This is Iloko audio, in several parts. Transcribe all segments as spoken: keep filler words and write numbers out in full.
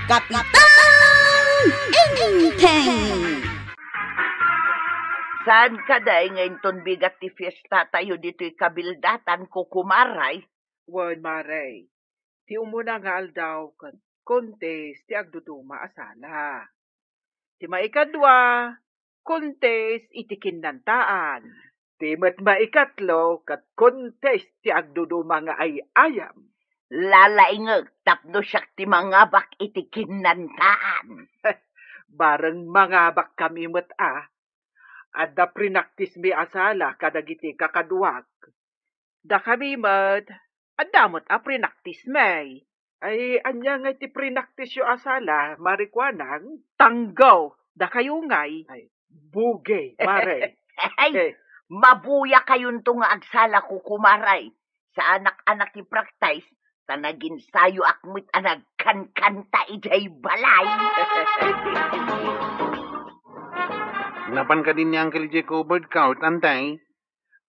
Kapitan Enteng! Saan kadi nga inton bigat ti fiesta tayo ditoy kabildatan, kukumaray? Wen, Mare, ti umuna nga aldaw ket kuntis ti agduduma a sala. Ti maikadua, kuntis iti kinnantaan. Ti met maikatlo ket kuntis ti agduduma nga ay-ayam. Lalaingek tapno siak ti mangabak iti kinnantaan. Bareng mangabakkami met a. Adda prinaktismi a sala kadagiti kakaduak. Dakami met, adda met a prinaktismi. Ay, ania ngay ti prinaktisyo a sala, Mare Kuanang? Tanggaw, dakayo ngay. Ay, bugey, Mare. Ay, Eh. Mabuyakayonto nga agsala, kukumaray. Saanak a nakipraktis, ta naginsayoak met a nagkankanta idiay balay. Napan kadi ni Uncle idiay covered court, Antay?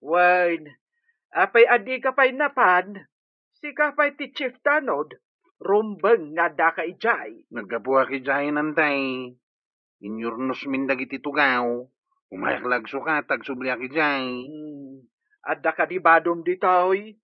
Wen, apay a dika pay napan? Sika pay ti chief tanod, rumbeng nga addaka idiay. Naggapuak idiay, Antay. Inyurnosmin dagiti tugaw. Umayak la agsukat, agsubliak idiay. Hmm. Adda kadi badom ditoy?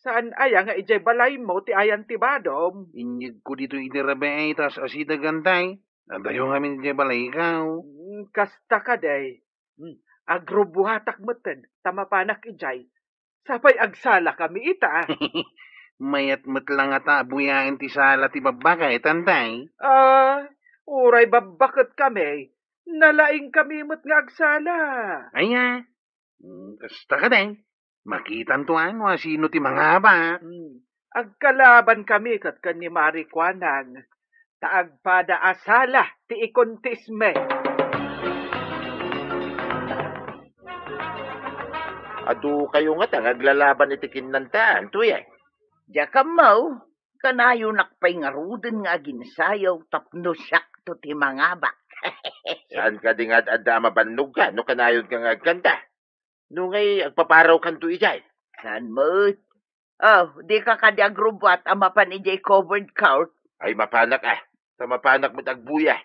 Saan aya nga idiay balaymo ti ayan ti badom? Inyegko ditoy iti rabii, ta as-asideg, Antay. Adayo ngamin idiay balaykaw. Hmm, kasta kadi. Hmm, agrubbuatak metten, ta mapanak idiay. Sapay agsalakami ita. Mayat met la ngata a buyaen ti sala ti babbakek, Antay. Ah, uray babbaketkami, nalaingkami met nga agsala. Aya? Mm, kasta kadi. Makitanto a no asino ti mangabak. Hmm. Agkalabankami ket ken ni Mare Kuanang. Ta agpada a sala ti ikuntismi. Adu kayo ngata nga aglalaban iti kinnantaan, Tuye? Diak ammo, kanayonak pay ngaruden nga aginsayaw tapno siakto ti mangabak. Saan kadi nga ad-adda a mabannogka no kanayonka nga agkanta? No ngay, agpaparawkanto idiay. Saan met? Oh, dika kadi agrubbuat a mapan idiay covered court? Ay, mapanak, a. Ta mapanak met agbuya.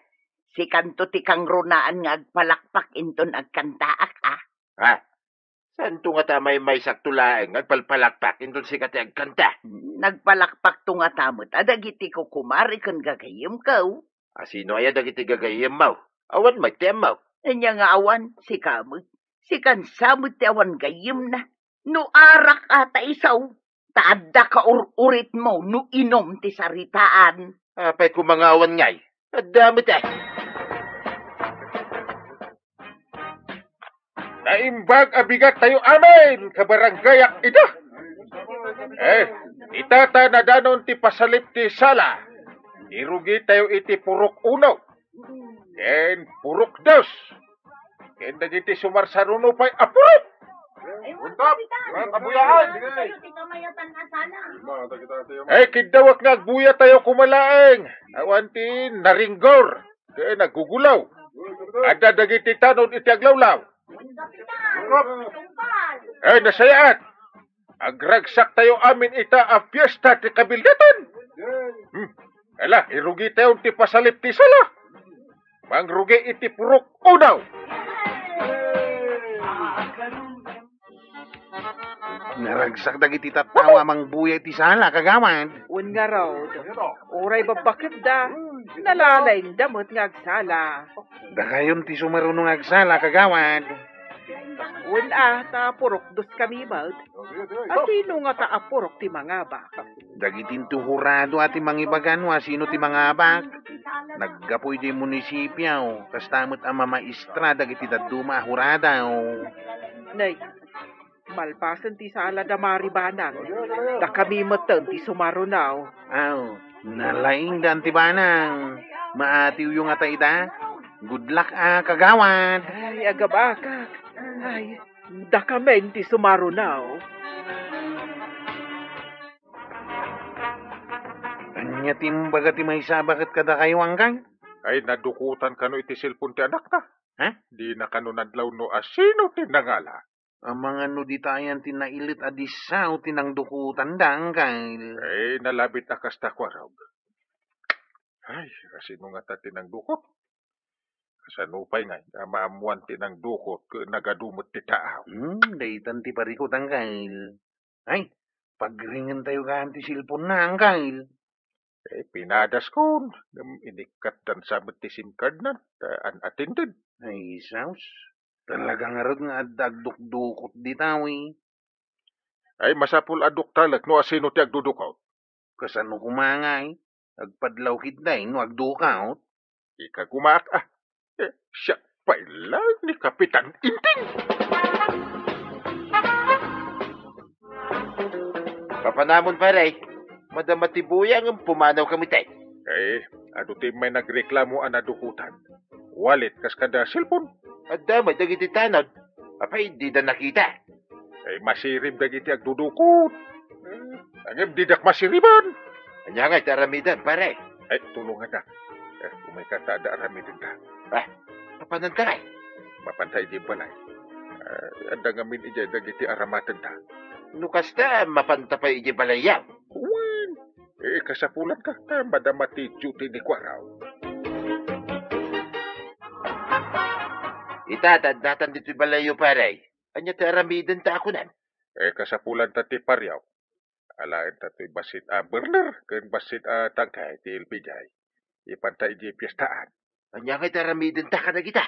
Sikanto ti kangrunaan nga agpalakpak inton agkantaak, a. Ha? Saanto ngata a maymaysakto laeng nga agpalpalakpak inton sika ti agkanta? Nagpalakpakto ngata met a dagiti kukumare ken gagayyemko. Asino aya dagiti gagayyemmo? Awan met ti ammo. Ania nga awan? Sika met. Sikan sa met ti awan gayyemna. No arak a ta isu, ta adda kaur-uritmo no inum ti saritaan. Apay koma nga awan ngay? Adda met, a. Naimbag a bigat tayo amin, kabarangayak ita. Eh, ita ta nadanon ti pasalip ti sala. Irugi tayo iti purok uno. Ken purok dos. Ken dagiti sumarsaruno pay a purok. Ay, Untap, Kapitan. Mga kabuyaan. Kayo ti kamayatan a sala. Eh, kiddawak nga agbuya tayo koma laeng. Awan ti naringgor. Ken naggugulaw. Adda dagiti tanod iti aglawlaw. Kapitan, tungpal. Eh, nasayaat. Agragsak tayo amin ita a fiesta ti kabildatan. Hmm. Ala, irugi tayo ti pasalip ti sala. Mangrugi iti purok uno. Naragsak dagiti tattao a mangbuya iti sala, kagawad. Wen ngarud, uray babbaketda, nalalaingda met nga agsala. Dakayon ti sumaruno nga agsala, kagawad. Wen a, ta purok dos kami met. Asino ngata a purok ti mangabak? Dagiti intuhurado a ti mangibaga no asino ti mangabak. Naggapu idiay munisipio, kasta met a mamaestra dagiti dadduma a hurado. Nay, malpasen ti sala da Mari Banang, dakami metten ti sumaruno. Aw, nalaingdan ti Banang. Maatiwyo ngata ita. Good luck, a, kagawad. Ay, agabakak. Ay, dakamin ti sumaruno. Ania ti imbaga ti maysa a baket kadakayo, Angkay? Ay, nadukotan kano iti cellphone ti anakna. Ha? Dina kano nadlaw no asino ti nangala. Amangan no dita ayan ti nailet a disao ti nangdukotanda, Angkay. Ay, nalabit a kasta, Kuarog. Ha? Ay, asino ngata ti nangdukot? Kasano pay ngay a maammuan ti nangdukot ket nagadu met ti taaw? Hmm, daytan ti parikut, Angkel. Ay, pagringentayo gayam ti cellphone-na, Angkel. Eh, pinadaskon. Ngem inikkatdan sa met ti SIM card-na, ta an-attended. Ay, sus. Talaga ngarud nga adda agdukdukot dita, wi. Ay, masapul a duktalek no asino ti agdudukot. Kasano koma ngay? Agpadlaw ketdi no agdukot? Ikagumaak, ah. Eh, siak pay laeng ni Kapitan Inting. Papanamon, pare. Madama ti buya ngem pumanaw kami tay. Eh, adu ti may nagreklamo a nadukotan. Wallet kas kada cellphone. Adda met dagiti tanod. Apay, dida nakita. Ay, masirib dagiti agdudukot. Eh, ngem didak masiriban. Ania ngay ti aramiden, pare? Ay, tulongannak. Eh, umayka ta adda aramidenta. Ah, mapananta ngay? Mapanta idiay balay. Ah, adda ngamin idiay dagiti aramatenta. No kasta, mapanta pay idiay balayyo. Wen, eh, kasapulanka ta madama ti duty ni Kuaraw. Ita, ta addatan ditoy balayyo, pare. Ania ti aramidenta a kunam? Eh, kasapulanta ti pariaw. Alaenta toy bassit a burner ken bassit a tangke ti L P G. Ipanta idiay piestaan. Ania ngay ti aramidenta kadagita?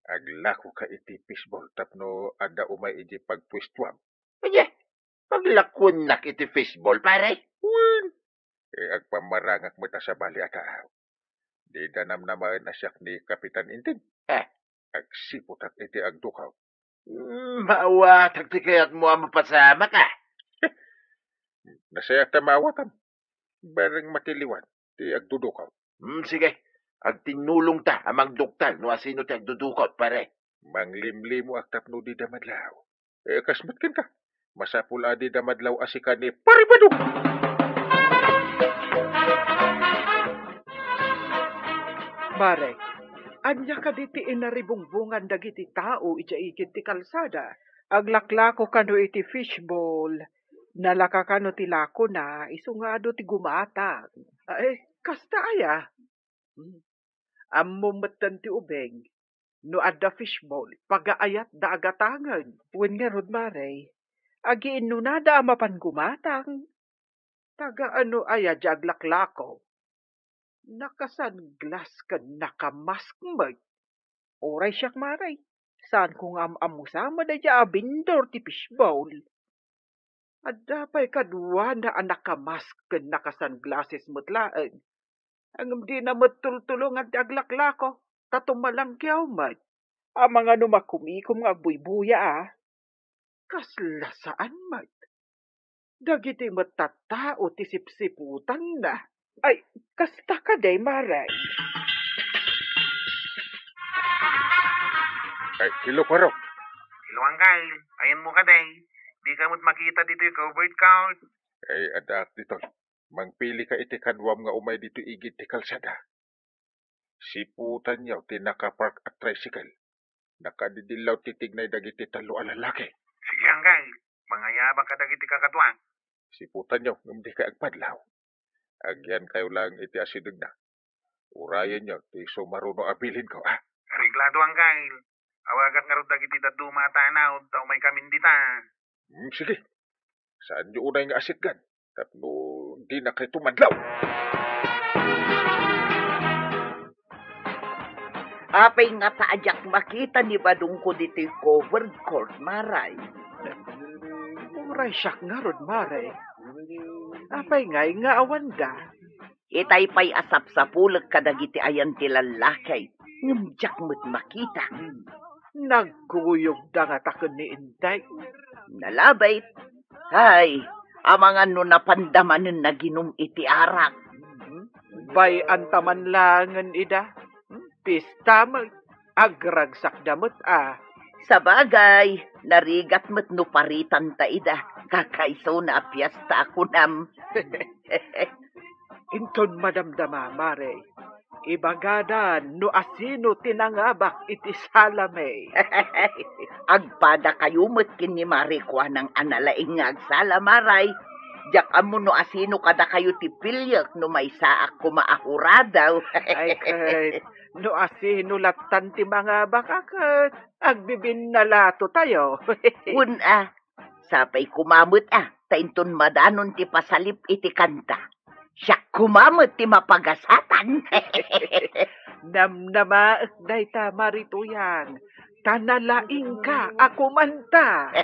Aglakoka iti fishball tapno adda umay idiay pagpuestuam. Ania? Paglakuennak iti fishball, pare? Wen, eh, agpammarangak met a sabali a taaw. Dida namnamaen a siak ni Kapitan Inting. Eh? Agsiputak iti agdukot. Mm, maawatak ti kayatmo a mapasamak, ah. Nasayaat ta maawatam. Bareng matiliwan ti agdudukot. Mm, sige. Agtinnulongta a mangduktal no asino ti agdudukot, pare. Manglimlimoak tapno dida madlaw. Eh, kas met kenka. Masapul a dida madlaw a sika ni Pare Bado. Mare, ania kadi ti inaribungbongan dagiti tao idiay igid ti kalsada? Aglaklako kano iti fishball. Nalaka kano ti lakona, isu nga adu ti gumatang. Ay, kasta aya? Hmm. Ammom metten ti ubing. No adda fishball, pagaayatda a gatangen. Wen ngarud, mare, agiinnunada a mapan gumatang. Taga ano aya diay aglaklako? Nakasanglas ken nakamask met. Uray siak, mare, saanko nga am-ammo sa met daydiay a vendor ti fishball. Adda pay kaduana a nakamask ken nakasanglases met laeng. Ngem dina met tultulongan ti aglaklako, ta tumalangkiaw met. Amangan no makumikom nga agbuybuya, a. Kasla saan met. Dagiti met tattao ti sipsiputanna. Ay, kasta kadi, mare? Ay, hello, Kuaraw. Hello, Angkel. Ayanmo kadi? Dika met makita ditoy covered court. Ay, addaak ditoy. Mangpilika iti kaduam nga umay ditoy igid ti kalsada. Siputanyo ti nakapark a tricycle. Nakadidillaw ti tignay dagiti tallo a lallaki. Sige, Angkel. Mangayabak kadagiti kakaduak. Siputanyo ngem dikay agpadlaw. Agyankayo laeng iti asidegna. Urayenyo ti sumaruno a bilinko, a. Areglado, Angkel. Awagak ngarud dagiti dadduma a tanod ta umaykamin dita. Hmm, sige. Saanyo unay nga asitgan tapno dinakay tumadlaw. Apay ngata a diak makita ni Badongko ditoy covered court, mare? Uray siak ngarud, mare. Apay ngay nga awanda? Itay pay a sapsapulek kadagiti ayan ti lallaki, ngem diak met makita. Nagkuyogda ngata ken ni Inday? Nalabit. Ay, amangan no napanda manen naginum iti arak. Bay-anta man laengen ida. Pista met. Agragsakda met, a. Sabagay, narigat met no paritanta ida. Kakaisuna a piesta a kunam. Inton madamdama, mare, ibagada no asino ti nangabak iti salami. Agpadakayo met ken ni Mare Kuanang a nalaing nga agsala, mare. Diak ammo no asino kadakayo ti piliek no maysaak koma a hurado. Ay, ket no asino lattan ti mangabaka, ket agbibinnalato tayo. Wen a, sapay koma met a, ta inton madanon ti pasalip iti kanta, siak koma met ti mapagasatan. Namnamaek dayta, Mari Tuyang, ta nalaingka a kumanta.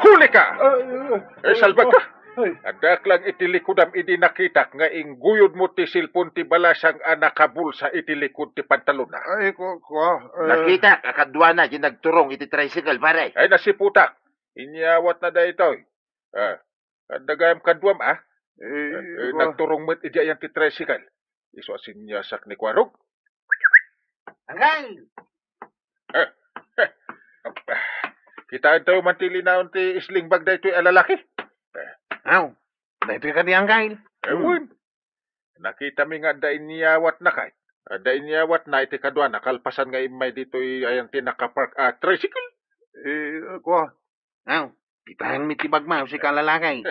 Huli ka! Ah, ah, Eh, salbag ka! Ay. Addaak lang iti likudam idi nakitak nga ingguyodmo ti cellphone ti balasang a nakabulsa iti likod ti pantalonna. Ay, ko, ko, eh. Nakitak a kaduana di nagturong iti tricycle, pare. Ay, nasiputak. Inyawatna daytoy. Ah, adda gayam kaduam, ah? Eh, Eh, eh, ko. Nagturong met idi ayan ti tricycle. Isu a sinyasak ni Kuarog. Angay! Eh, eh, kitaentayo man ti linaon ti islingbag daytoy a lalaki. Eh. Aw, daytoy kadi, Angkay? Eh, wen. Nakitami nga adda inyawatna kay. Adda inyawatna iti kaduana kalpasan nga immay ditoy ayan ti nakapark a tricycle. Eh, kua. Aw, kitaenmi ti bagmo, sika a lalaki.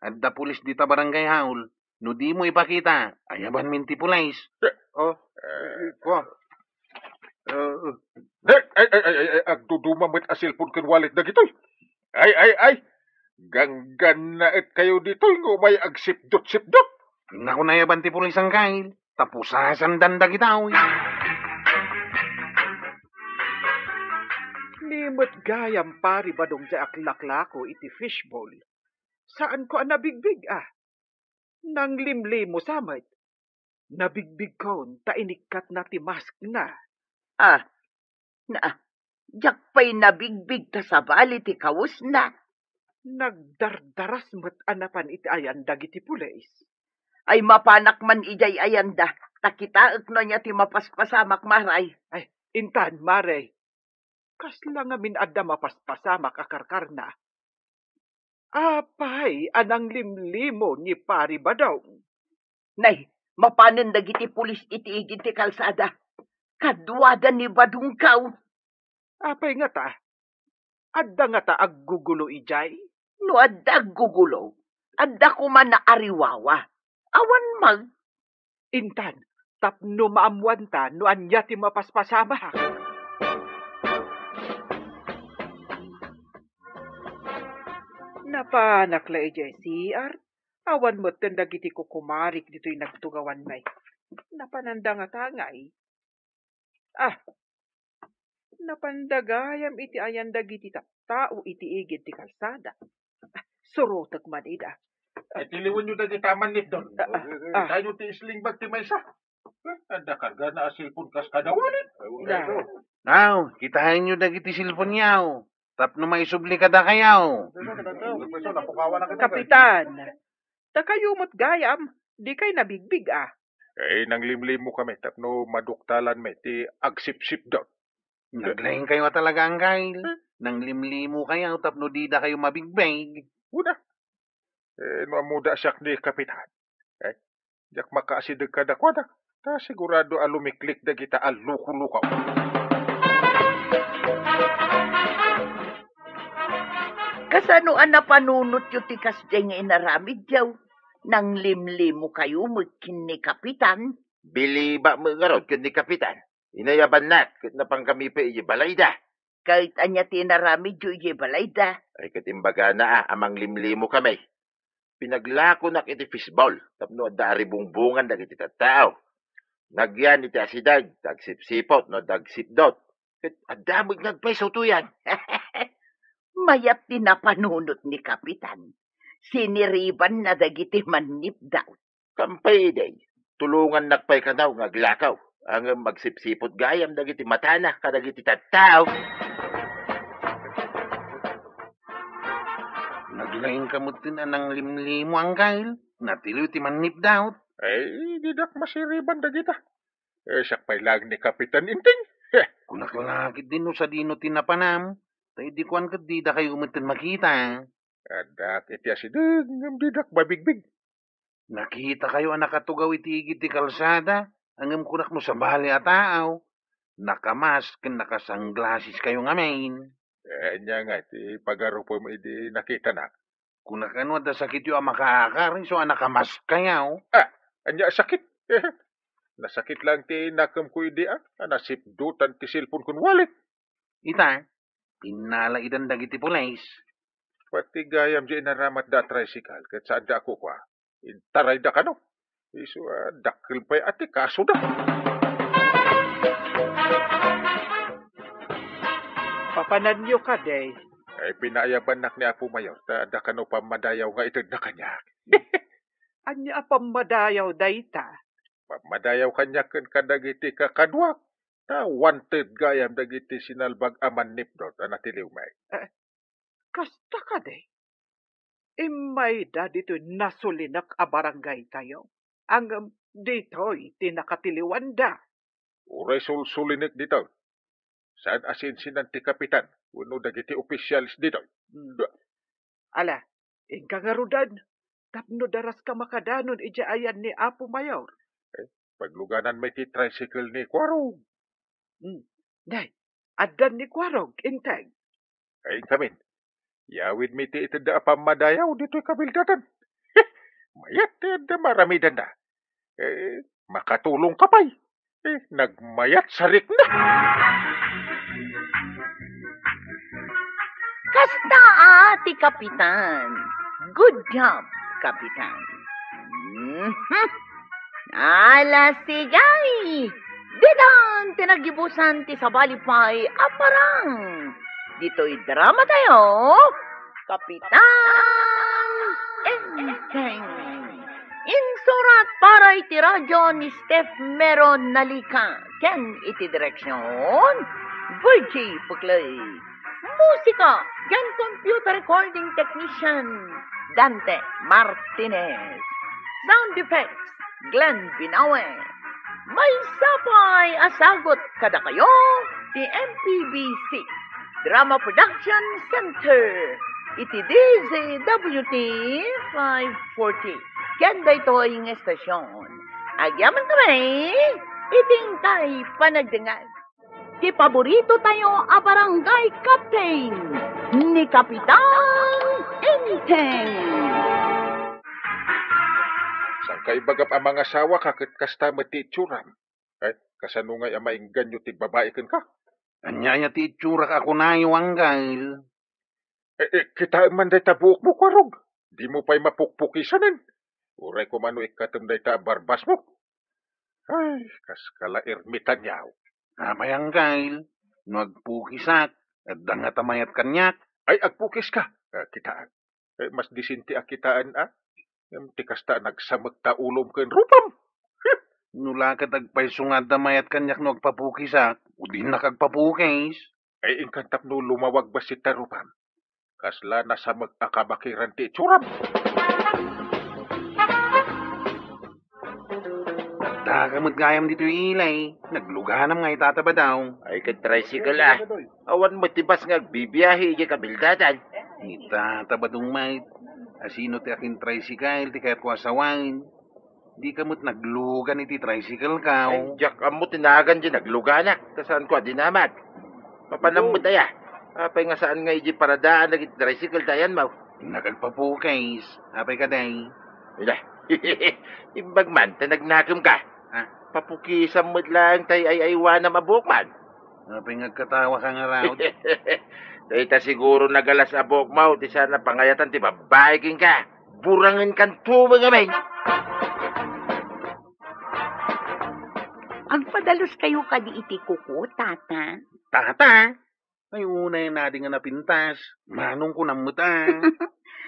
Adda pulis dita barangay hall. No dimo ipakita, ayabanmin ti pulis. Oh, eh, kua. Eh, eh. Ay, ay, ay, ay, ay, agduduma met a cellphone ken wallet dagitoy. Ay, ay, ay. Ganggannaet kayo ditoy nga umay agsipdot-sipdot. Naku, nayaban ti pulis, Angkay. Tapusasan dagita, oy. Ni met gayam, Pari Badong, ti aklaklako iti fishball. Saanko a nabigbig, ah. Nanglimlimo sa met. Nabigbigkon ta inikkatna ti maskna. Ah, na, diak pay nabigbig ta sabali ti kawesna. Nagdardaras met a napan iti ayan dagiti pulis. Ay, mapanak man idiay ayanda, ta kitaek no ania ti mapaspasamak, Mari. Ay, intan, Mari. Kasla ngamin adda mapaspasamak a karkarna. Apay a nanglimlimo ni Pari Badong? Nay, mapanen dagiti pulis iti igid ti kalsada. Kaduada ni Badong kaw. Apay ngata? Adda ngata aggugulo idiay? No adda aggugulo, adda koma naariwawa. Awan mag- Intan, tapno maammuanta no ania ti mapaspasamak. Napanak la idiay C R, awan metten dagiti kukumarik ditoy nagtugawan, nay. Napananda ngata ngay? Ah, napanda gayam iti ayan dagiti tattao iti igid ti kalsada. Ah, surotek man ida. Ay, tiliwenyo dagita mannipdon. Ah, ah, ah. Tayo ti islingbag ti maysa. Eh, adda kargana a cellphone kas kada wallet. Na. Aw, kitaenyo dagiti cellphone-yo. Tapno maisubli kadakayo. Kapitan, dakayo met gayam, dikay nabigbig, ah. Eh, nanglimlimo kami tapno maduktalanmi ti agsipsipdot. Naglaingkayo a talaga, Angkay. Nanglimlimokayo tapno didakayo mabigbig. Una, eh, no ammoda siak ni Kapitan. Eh, diak makaasideg kadakuada. Ta sigurado a lumiklik dagita a lukolukaw. Kasano a napanunotyo ti kasdiay nga inaramidyo? Nanglimlimokayo met ken ni Kapitan? Bilibak met ngarud ken ni Kapitan. Inayabannak ket napankami pay idiay balayda. Ket ania ti inaramidyo idiay balayda? Ay, ket imbagana a, a manglimlimo kami. Pinaglakonak iti fishball tapno adda aribungbungan dagiti tattao. Nagyan iti asideg, ta agsipsipot no adda agsipdot. Ket adda met nga agpayso tuyan. Mayat ti napanunot ni Kapitan. Siniribanna dagiti mannipdaw. Kampay idi, tulongannak pay kano nga aglakaw, ngem agsipsipot gayam dagiti matana kadagiti tattao. Naglaingka metten a nanglimlimo, Angkay. Natiliw ti mannipdaw. Ay, didak masiriban dagita. Eh, siak pay laeng ni Kapitan Inting. Heh. Kunak la ketdin no sadino ti napanam, ta idi kuan ket didakayo metten makita. Addak iti asideg, ngem didak mabigbig. Nakitakayo a nakatugaw iti igid ti kalsada, ngem kunak no sabali a tao. Nakamask ken nakasangglasiskayo ngamin. Eh, ania nga ti pagarupem idi nakitana? Kuna kano, adda sakityo a makaakar, isu a nakamaskayaw. Ah, ania a sakit? Nasakit lang ti nakemko idi, ah, a nasipdutan ti cellphone ken wallet. Ita, pinnalaidan dagiti pulis. Pati gayam di inaramat da tricycle, ket saan da a kukua. Intaray da kano. Isu a dakkel pay a ti kaso da. Papananyo kadi? Ay, pinaayabannak ni Apo Mayor, ta adda kano pammadayaw nga itedna kaniak. Ania a pammadayaw dayta? Pammadayaw kaniak ken kadagiti kakaduak. Ta wanted gayam dagiti sinalbag a mannipdot a natiliwmi. Eh, kasta kadi? Immayda ditoy nasulinek a barangaytayo. Ngem ditoy ti nakatiliwanda. Uray sulsulinek ditoy. Saan a sinsinan ti kapitan wenno dagiti opisyales ditoy. Hmm. Ala, inka ngaruden, tapno daraska makadanon idiay ayan ni Apo Mayor. Eh, paglugananmi ti tricycle ni Kuarog. Hmm. Nay, addan ni Kuarog, Enteng. Ay, inkamin. Yawidmi ti itedda a pammadayaw ditoy kabildadan. Mayat ti adda maaramidanna. Eh, makatulongka pay. Eh, nagmayat sa rikna. Kasta a ti kapitan. Good job, kapitan. Mhm. Ala, sige. Ditan ti naggibusan ti sabali pay a parang. Ditoy dramatayo, Kapitan Enteng. Insurat para iti radio ni Steph Meron Nalica ken iti direksion, Virgie Puclay. Musika ken computer recording technician, Dante Martinez. Sound effects, Glenn Binawe. Maysa pay a sagut kadakayo ti M P B C Drama Production Center iti D Z W T five forty. Ken daytoy nga estasion, agyamankami iti inkay panagdengngeg. Ti paborito tayo a barangay captain, ni Kapitan Enteng. Saan ka ibagam a mangasawa ka ket kasta met ti itsuram? Eh, kasano ngay a maengganyo ti babai kenka? Ania aya ti itsurak a kunayo, Anggail? Eh, eh, kitaem man dayta buokmo, Kuarog. Dimo pay mapukpukisanen. Uray koma no ikkatem dayta a barbasmo. Ay, kas kala ermitanyaw. Apay, Anggail, no agpukisak, adda nga ta mayat kaniak. Ay, agpukiska. Ah, kitaem. Eh, mas disente a kitaen, a? Ngem ti kasta, nagsamek ta ulom ken rupam. No la ket agpayso nga adda mayat kaniak no agpapukisak, o dinak agpapukis. Ay, inkan tapno lumawag bassit ta rupam. Kasla nasamek a kabakiran ti itsuram. Adda ka met gayam ditoy ilay. Nagluganam nga ita ta badaw. Ay, ket tricycle, a. Awan met ti bus nga agbibiahe idiay kabildadan. Ita ta badong met. Asino ti akin-tricycle ti kayatko a sawen? Dika met naglugan iti tricycle ka, o? Ay, diak ammo ti nagan diay nagluganak, ta saanko a dinamag. Mapanam met aya. Apay nga saan nga idiay paradaan dagiti tricycle ta ayanmo? Nakagpapukis. Apay kadi? Ila. Imbag man ta nagnakemka. Ha? Papukisam met laeng tay ay-aywanam a buokman. Apay nga agkatawa ka ngarud? Dayta siguro nagalas a buokmo ti saan a pangayatan ti babbai kenka. Burangenkanto met ngamin. Agpadaluskayo kadi iti kuko, Tata? Tata? Ay, unay nadi nga napintas. Manong kunam met a.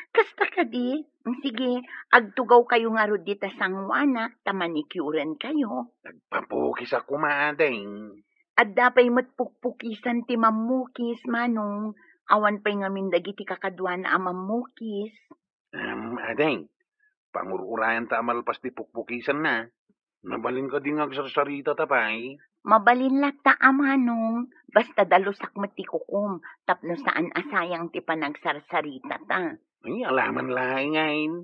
Kasta kadi? Sige, agtugawkayo ngarud dita sangoanak ta manicurenkayo. Agpapukisak koma, ading. Adda pay met pukpukisan ti mammukis, Manong. Awan pay ngamin dagiti kakaduana a mammukis. Em, ading, pangur-urayanta a malpas ti pukpukisanna. Mabalin kadi nga agsarsaritata pay? Mabalin latta a, Manong, basta dalusak met ti kukom tapno saan a sayang ti panagsarsaritata. Ay, alaman laeng, ain.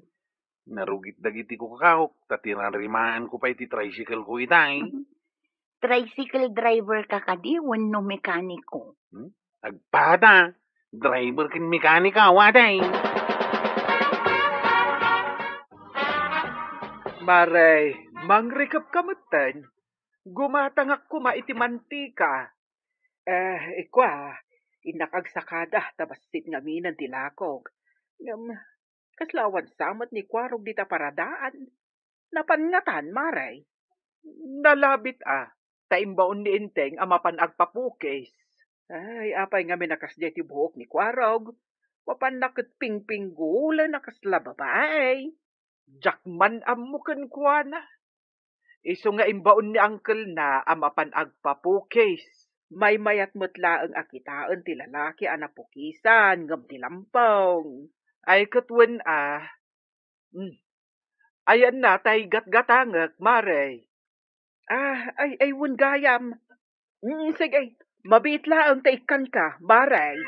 Narugit dagiti kukakawk, ta tinarimaanko pay ti tricycle ko itay. Tricycle driver ka kadi wenno mekaniko? Hmm? Agpada, Driver ken mekaniko, awaten. Mare, mangrikep ka metten. Gumatangak koma iti mantika. Eh, ikua, innak agsakada ta bassit ngamin ti lakog. Ngem, kasla awan sa met ni Kuarog dita paradaan. Napan ngatan, mare? Nalabit a, ta imbaon ni Enteng a mapan agpapukis. Ay, apay ngamin a kasdiay ti buok ni Kuarog? Mapanna ket pingpinggulen a kasla babai. Diak man ammo kenkuana. Isu nga imbaon ni angkelna a mapan agpapukis. Maymayat met laeng a kitaen ti lalaki a napukisan ngem ti lampeng. Ay, ket wen a. Hmm. Ayanna tay gatgatangek, mare. Ah, ay, ay, wen gayam. Mm, sige, mabiit laeng ta ikkanka, mare.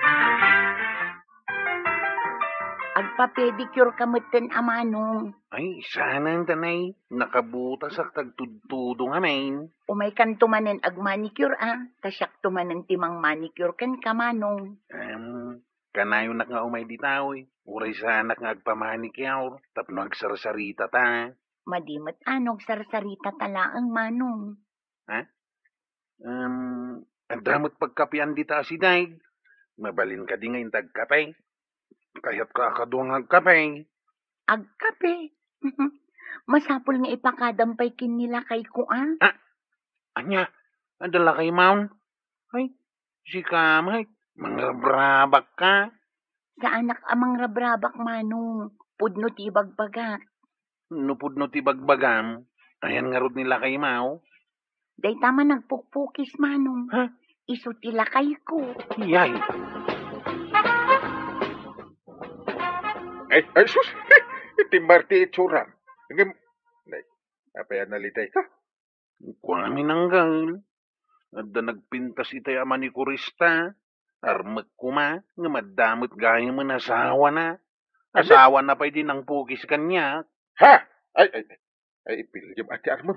Agpa-pedicure ka metten a manong. Ay, saan, Tanay? Nakabutasak ta agtudtudo ngamin. Umaykanto manen agmanicure a, ta siakto manen ti mangmanicure kenka, manong. Em, kanayonak nga umay dita, uy. Uray saanak nga agpamanicure tapno agsarsarita ta. Madi met a no agsarsarita ta laeng, manong. Ha? Em, adda met pagkapean dita a sidaig. Mabalin kadi nga inta agkape? Kayatka a kadua nga agkape. Agkape? Masapul nga ipakadam pay ken ni lakayko a. Ah, ania? Adda lakaymo? Ay, sika met, mangrabrabak ka. Saanak a mangrabrabak, manong. Pudno ti ibagbagak. No pudno ti bagbagam, ayan ngarud ni lakaymo? Dayta man nagpukpukis, manong. Ha? Isu ti lakayko. Yay! Ay, ay, sus! Iti marti itsura. Ngem, nay, apay a nalitay ka? Kuami nanggal. Adda nagpintas itay a manikurista. Armek koma, ngem adda met gayamen asawana. Ania? Asawana pay di nangpukis kaniak. Ha? Ay, ay, ay, ay, ipilgem a ti armem.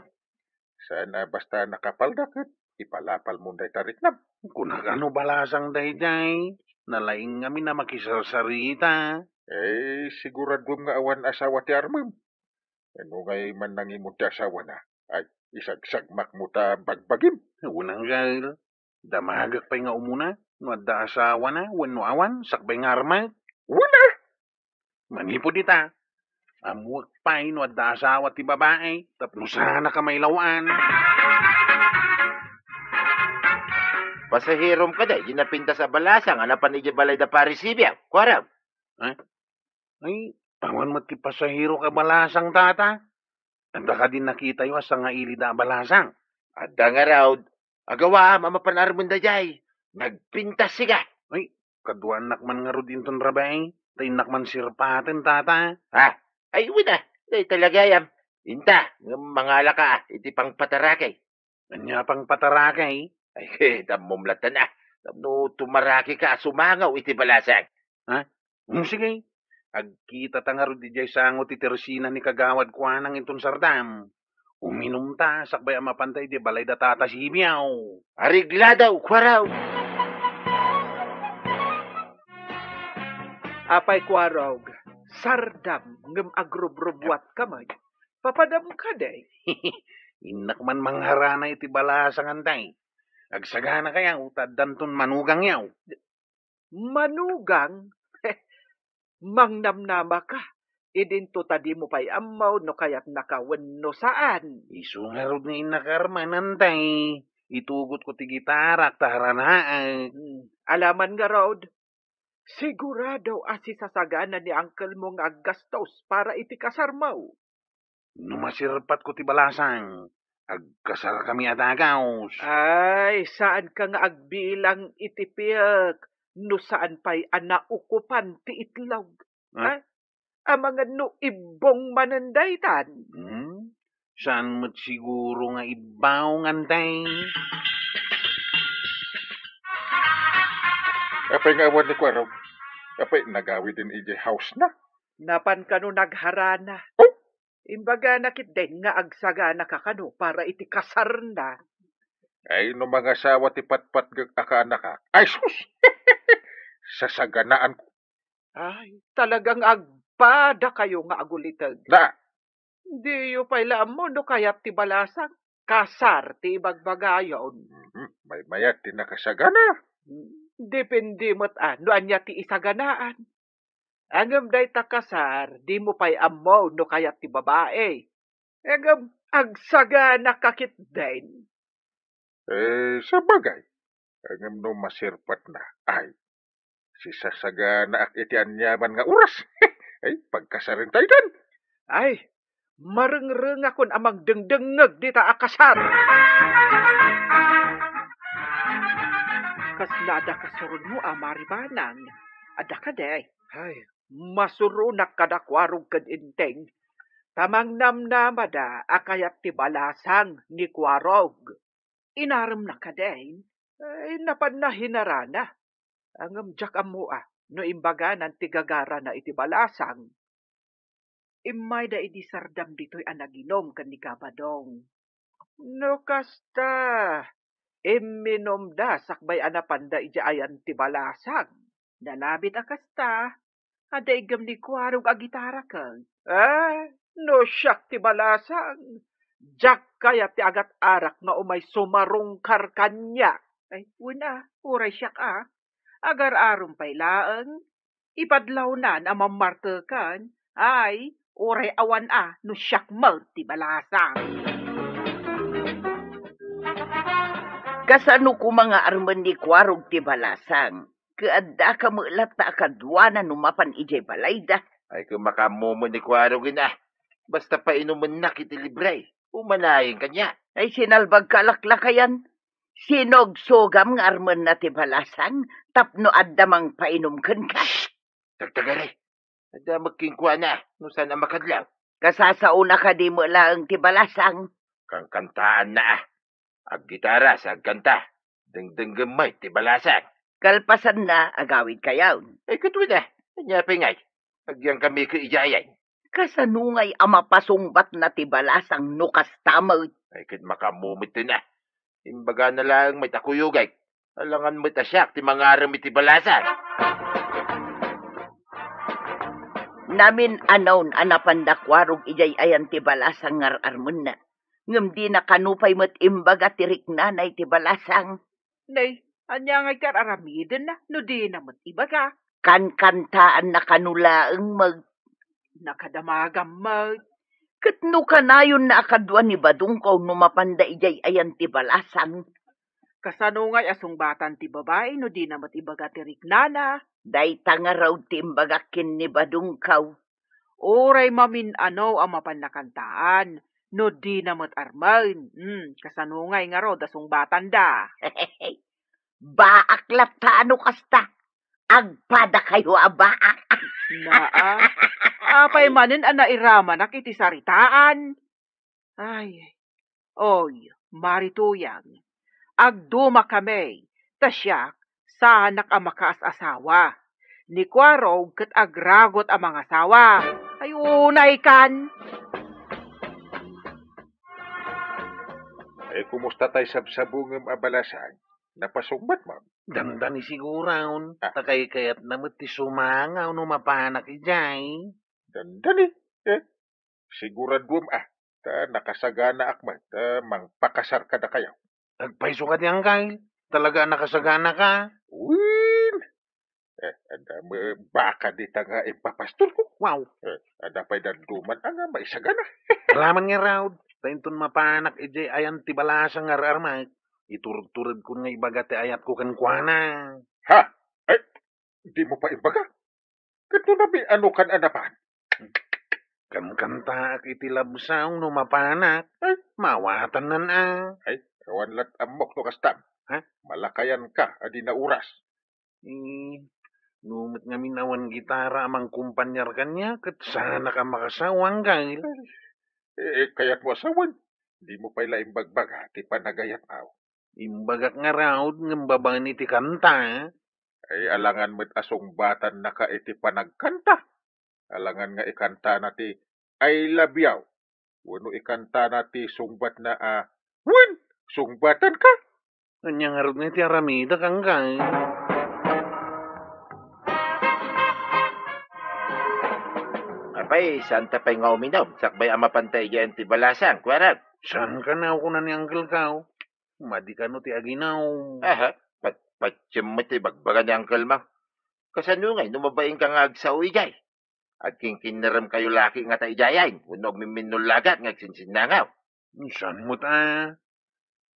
Saan a basta nakapalda ket ipalapalmon dayta riknam. Kunak a no balasang daydiay, nalaing ngamin a makisarsarita. Eh, siguraduem nga awan asawa ti armem. Nunay man nangimon ti asawana, ay, isagsagmakmo ta bagbagim. Wen, anggal. Damagek pay nga umuna no adda asawana wenno awan sakbay nga armek. Wen a! Manipud ita, ammoek pay no adda asawa ti babai tapno saanaka mailaw-an. Pasaherom kadi di napintas a balasang a napan idiay balay da Pare Sibiaw, kuarog? Ha? Ay, awan met ti pasahero a balasang, tata. Adda kadi nakitayo a sangailida a balasang? Adda ngarud. Agawaam a mapan armen daydiay. Nagpintas, siga. Ay, kaduanak man ngarud inton rabii, ta innak man sirpaten, tata. Ha? Ay, wen a, dayta la gayam. Inta, ngem mangalaka iti pangpataraki. Ania pangpataraki? Ay, ammom latta a, tapno tumarakika a sumangaw iti balasang. Ha? Um, sige. Agkitata ngarud idiay sango ti tersina ni Kagawad Kuanang inton sardam. Uminumta sakbay a mapanta idiay balay da Tata Sibiaw. Areglado, kuarog. Apay, kuarog, sardam ngem agrubrubuatka met. Papadam kadi? Innak man mangharana iti balasang, antay. Agsaganakayo ta addanton manugangyo. Manugang? Mangnamnamaka. Idinto ta dimo pay ammo no kayatnaka wenno saan. Isu ngarud nga innak armen, antay. Itugotko ti gitarak ta haranaek. Hmm, alaman ngarud. Sigurado a sisasagana ni angkelmo nga aggastos para iti kasarmo. No masirpatko ti balasang, agkasarkami a dagus. Ay, saanka nga agbilang iti piek no saan pay a naukopan ti itlog. Ah? Ha? Amangan no ibbong manen daytan. Hmm? Saan met siguro nga ibbong, antay? Apay nga awan ni Kuarog? Apay nagawiden idiay house na? Napan kano nagharana? Oh? Imbagana ketdin nga agsaganaka kano para iti kasarna. Ay, no mangasawa ti patpatgek a kaanakak. Ay, sus! sasaganaanko. Ay, talagang agpadakayo nga aguliteg. Na, diyo pay la ammo no kayat ti balasang kasar ti ibagbagayon. Mhm, maymayat ti nakasagana. Hmm, depende met a no ania ti isaganaan. Ngem dayta kasar, dimo pay ammo no kayat ti babai. Ngem agsagana ka ketdin. Eh, sabagay. Ngem no maserpatna, ay, sisasaganaak iti aniaman nga oras. Ay, pagkasaren tayo dan. Ay, marengrengakon a mangdengdengngeg dita a kasar. Kasla adda kasurotmo a maribanang? Adda kadi? Ay, masuronak kada kuarog ken Enteng. Ta mangnamnamada a kayat ti balasang ni kuarog. Inaremna kadin, eh, napanna hinarana. Ngem diak ammo a no imbaganan ti gagarana iti balasang. Immayda idi sardam ditoy a naginum ken ni Gabadong. No kasta, imminumda sakbay a napanda idiay ayan ti balasang. Nalabit a kasta, adda igem ni kuarog a gitara ken. Ah, no siak ti balasang, diak kayat ti agat-arak nga umay sumarungkar kaniak. Ay, wen a, uray siak a. Agar-arom pay laeng. Ipadlawnan a mammarteken. Ay, uray awan a no siak met ti balasang. Kasano koma nga armen ni kuarog ti balasang? Ket adda ka met latta a kaduana no mapan idiay balayda. Ay, ket makaammo met ni kuarog ina. Basta painumennak iti libre. Umanayen kaniak. Ay, sinalbag ka laklakayan. Sinugsugam nga armenna ti balasang tapno adda mangpainum kenka. Shh! Tagtagari. Adda met kenkuana no saan a makadlaw. Kasasaona kadi met laeng ti balasang? Kankantaanna a. Aggitara sa agkanta. Dengdenggen met ti balasang. Kalpasanna, agawid kayon. Ay, ket wen a. Ania pay ngay? Agyangkami ket idiay. Kasano ngay a mapasungbatna ti balasang no kasta met? Ay, ket makaammo met ti na. Imbagana laeng met a kuyogek. Alangan met a siak ti mangarem iti balasang. Namin-anon a napanda kuarog idiay ayan ti balasang nga ar-armenna. Ngem dina kano pay met imbaga ti riknana iti balasang. Nay, ania ngay ti ar-aramidenna no dina met ibaga? Kankantaanna kano laeng met. Nakadamagam met. Ket no kanayonna a kadua ni Badongkaw no mapanda idiay ayan ti balasang? Kasano ngay a sungbatan ti babai no dina met ibaga ti riknana? Dayta ngarud ti imbagak ken ni Badongkaw. Uray mamin-ano a mapanna kantaan no dina met armen. Hmm, kasano ngay ngarud a sungbatanda? Baak latta a no kasta. Agpadakayo a baak. Naa, apay manen a nairamanak iti saritaan? Ay, oy, Mari Tuyang, agdumakami, ta siak, saanak a makaas-asawa. Ni Kuarog ket agragot a mangasawa. Ay, unay kan! Eh, kumusta tay sabsabungem a balasang? Napasungbat, ma'am? Dandani siguron, ah, ta kaykayatna met ti sumangaw no mapanak idiay. Dandani? Eh, siguraduem a, ta nakasaganaak met, ta mangpakasar kadakayo. Agpayso kadi, Angkel? Talaga a nakasagana ka? Wen! Eh, adda met baka dita nga ipapastorko. Wow! Eh, adda pay dadduma a nga maisagana. Raman nga raud, ta inton mapanak idiay ayan ti balasang nga ar-armek, iturturedkon nga ibaga ti ayatko kenkuana. Ha? Ay, dimo pay imbaga? Ket no namin-ano kan a napan? Kankantaak iti love song no mapanak. Ay. Mawatannan a. Ay, awan lat ammok no kastam. Ha? Malakayan ka a di nauras. Eh, no met ngamin awan gitara a mangkumpanyar kaniak, ket saanak a makasawa, Angkel. Eh, kayatmo a sawen? Dimo pay la imbagbaga ti panagayat, aw. Imbagak ngarud ngem babaen iti kanta. Ay, alangan met a sungbatannaka iti panagkanta. Alangan nga ikantana ti "I love you." Wenno ikantana ti sungbatna a, "Wen, sungbatanka." Ania ngarud nga iti aramidek, Angkel? pay, saanta pay nga uminom, sakbay a mapanta idiay ti balasang, kuarog. Saan kano, kuna ni Uncle Kao? Madi kano ti aginom? Aha, pat-, patiem met ti bagbaga ni Uncle mo. Kasano ngay no mabain ka nga agsao idiay? Agkinkinnerem kayo laki ngata idiay, wenno agmimminnullagat nga agsinsinnangaw? Saan met a?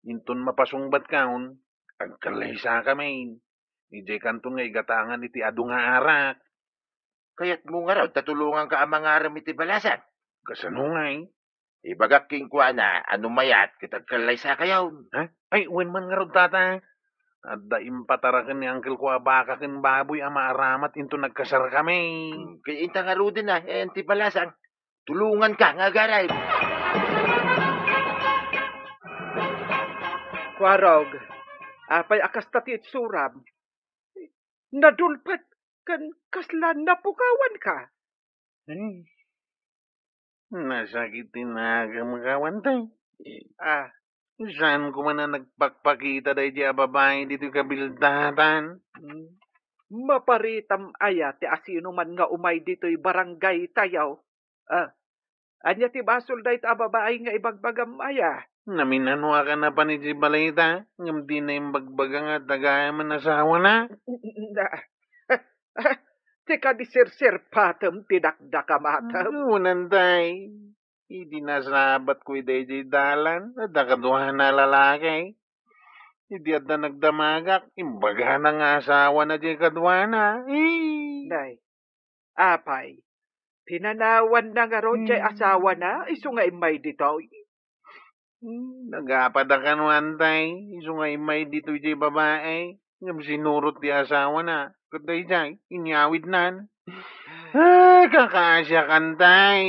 Inton mapasungbat kaon, agkallaysa kami. Idiay kanton nga igatangan iti adu nga arak. Kayatmo ngarud ta tulonganka a mangarem iti balasang? Kasano ngay? Ibagak kenkuana a no mayat ket agkallaysa kayon. Ha? Ay, wen man ngarud, tata. Adda impataraken ni Uncle ko a baka ken baboy a maaramat inton nagkasar kami. Hmm, ket inta ngaruden a, eh, ti balasang. Tulonganka nga agarem. Kuarog, apay a kasta ti itsuram? Nadulpet ken kasla napukawanka? Hmm. Nasakit ti nakem, Kawante. Ah. Saan ko man a nagpakpakita daydi a babai ditoy kabildatan? Hmm. Maparitam aya ti asino man nga umay ditoy barangay tayo? Ah, ania ti basol dayta a babai nga ibagbagam aya? Naminanoak a napan idiay balay ta, ngem dina imbagbaga nga adda gayam a nasawana. Na, ti kadi sirsirpatem ti dakdakamatem. Wen, Tay. Idi nasabatko idiay dalan, adda kaduana a lalaki. Idi adda nagdamagak, imbagana nga asawana diay kaduana. Eh. Nay, apay, pinanawanna ngarud diay Hmm. asawana, isu nga immay ditoy? Hmm, nagapada kano, Tay, isu nga immay ditoy diay babai, ngem sinurot ti asawana, ket daydiay, inyawidnan. Ah, kakaasiakan, Tay.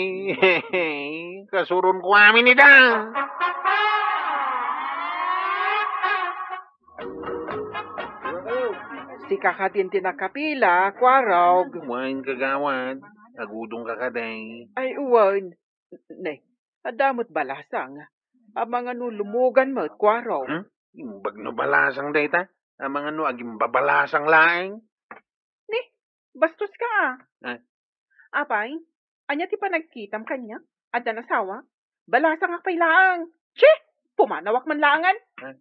Kasuronko amin ida. Sika kadin ti nakapila, Kuarog. Wen, kagawad. Agudongka kadi. Ay, wen. Ne, adda met balasang. Amangan no lumugan met, Kuarog. Hmm? Imbag no balasang dayta? Amangan no agimbabalasang laeng? Ni, bastos ka, ah. Ah. Apay, ania ti panagkitam kaniak? Adda nasawa? Balasangak pay laeng. Chi! Pumanawak man laengen. Ah.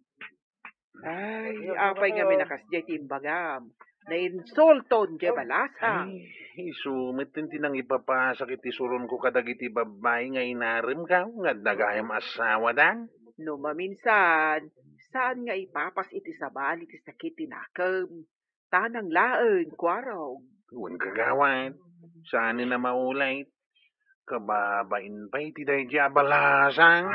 Ay, apay ngamin a kasdiay ti imbagam? Nainsulton diay balasang. Ay, isu met ti nangipapasak iti suronko kadagiti babbai nga inaremko nga adda gayam asawadan. No maminsan, saan nga ipapas iti sabali ti sakit ti nakem. Tanang laeng, Kuarog. Wen, kagawad. Saanen a maulit. Kababain pay ti daydi a balasang.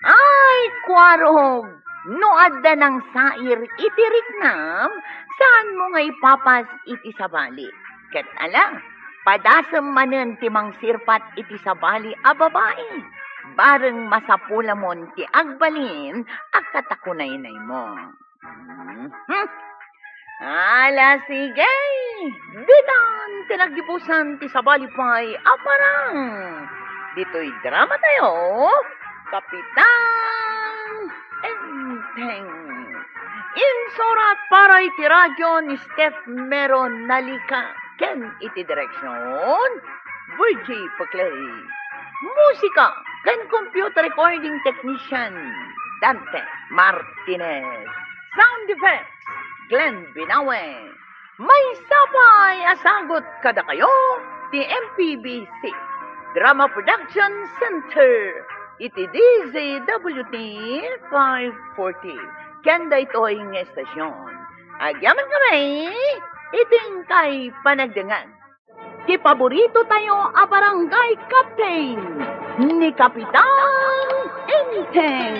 Ay, Kuarog! No adda nangsair iti riknam, saanmo nga ipapas iti sabali. Ket ala, padasem manen ti mangsirpat iti sabali a babai. Bareng masapulamon ti agbalin a katakunaynaymo. Mhm. Ala, sige. Ditan ti naggibusan ti sabali pay a parang. Ditoy drama tayo, Kapitan Enteng. Insurat para iti radyo ni Steph Mero Nalika ken iti direksyon, Virgie Paclay. Musika ken computer recording technician, Dante Martinez. Sound effects, Glenn Binawe. Maysa pay a sagut kadakayo ti M P B C Drama Production Center iti D Z W T five forty. Ken daytoy nga estasyon, agyamankami iti inkay panagdengngeg. Ti paborito tayo a barangay captain, ni Kapitan Enteng.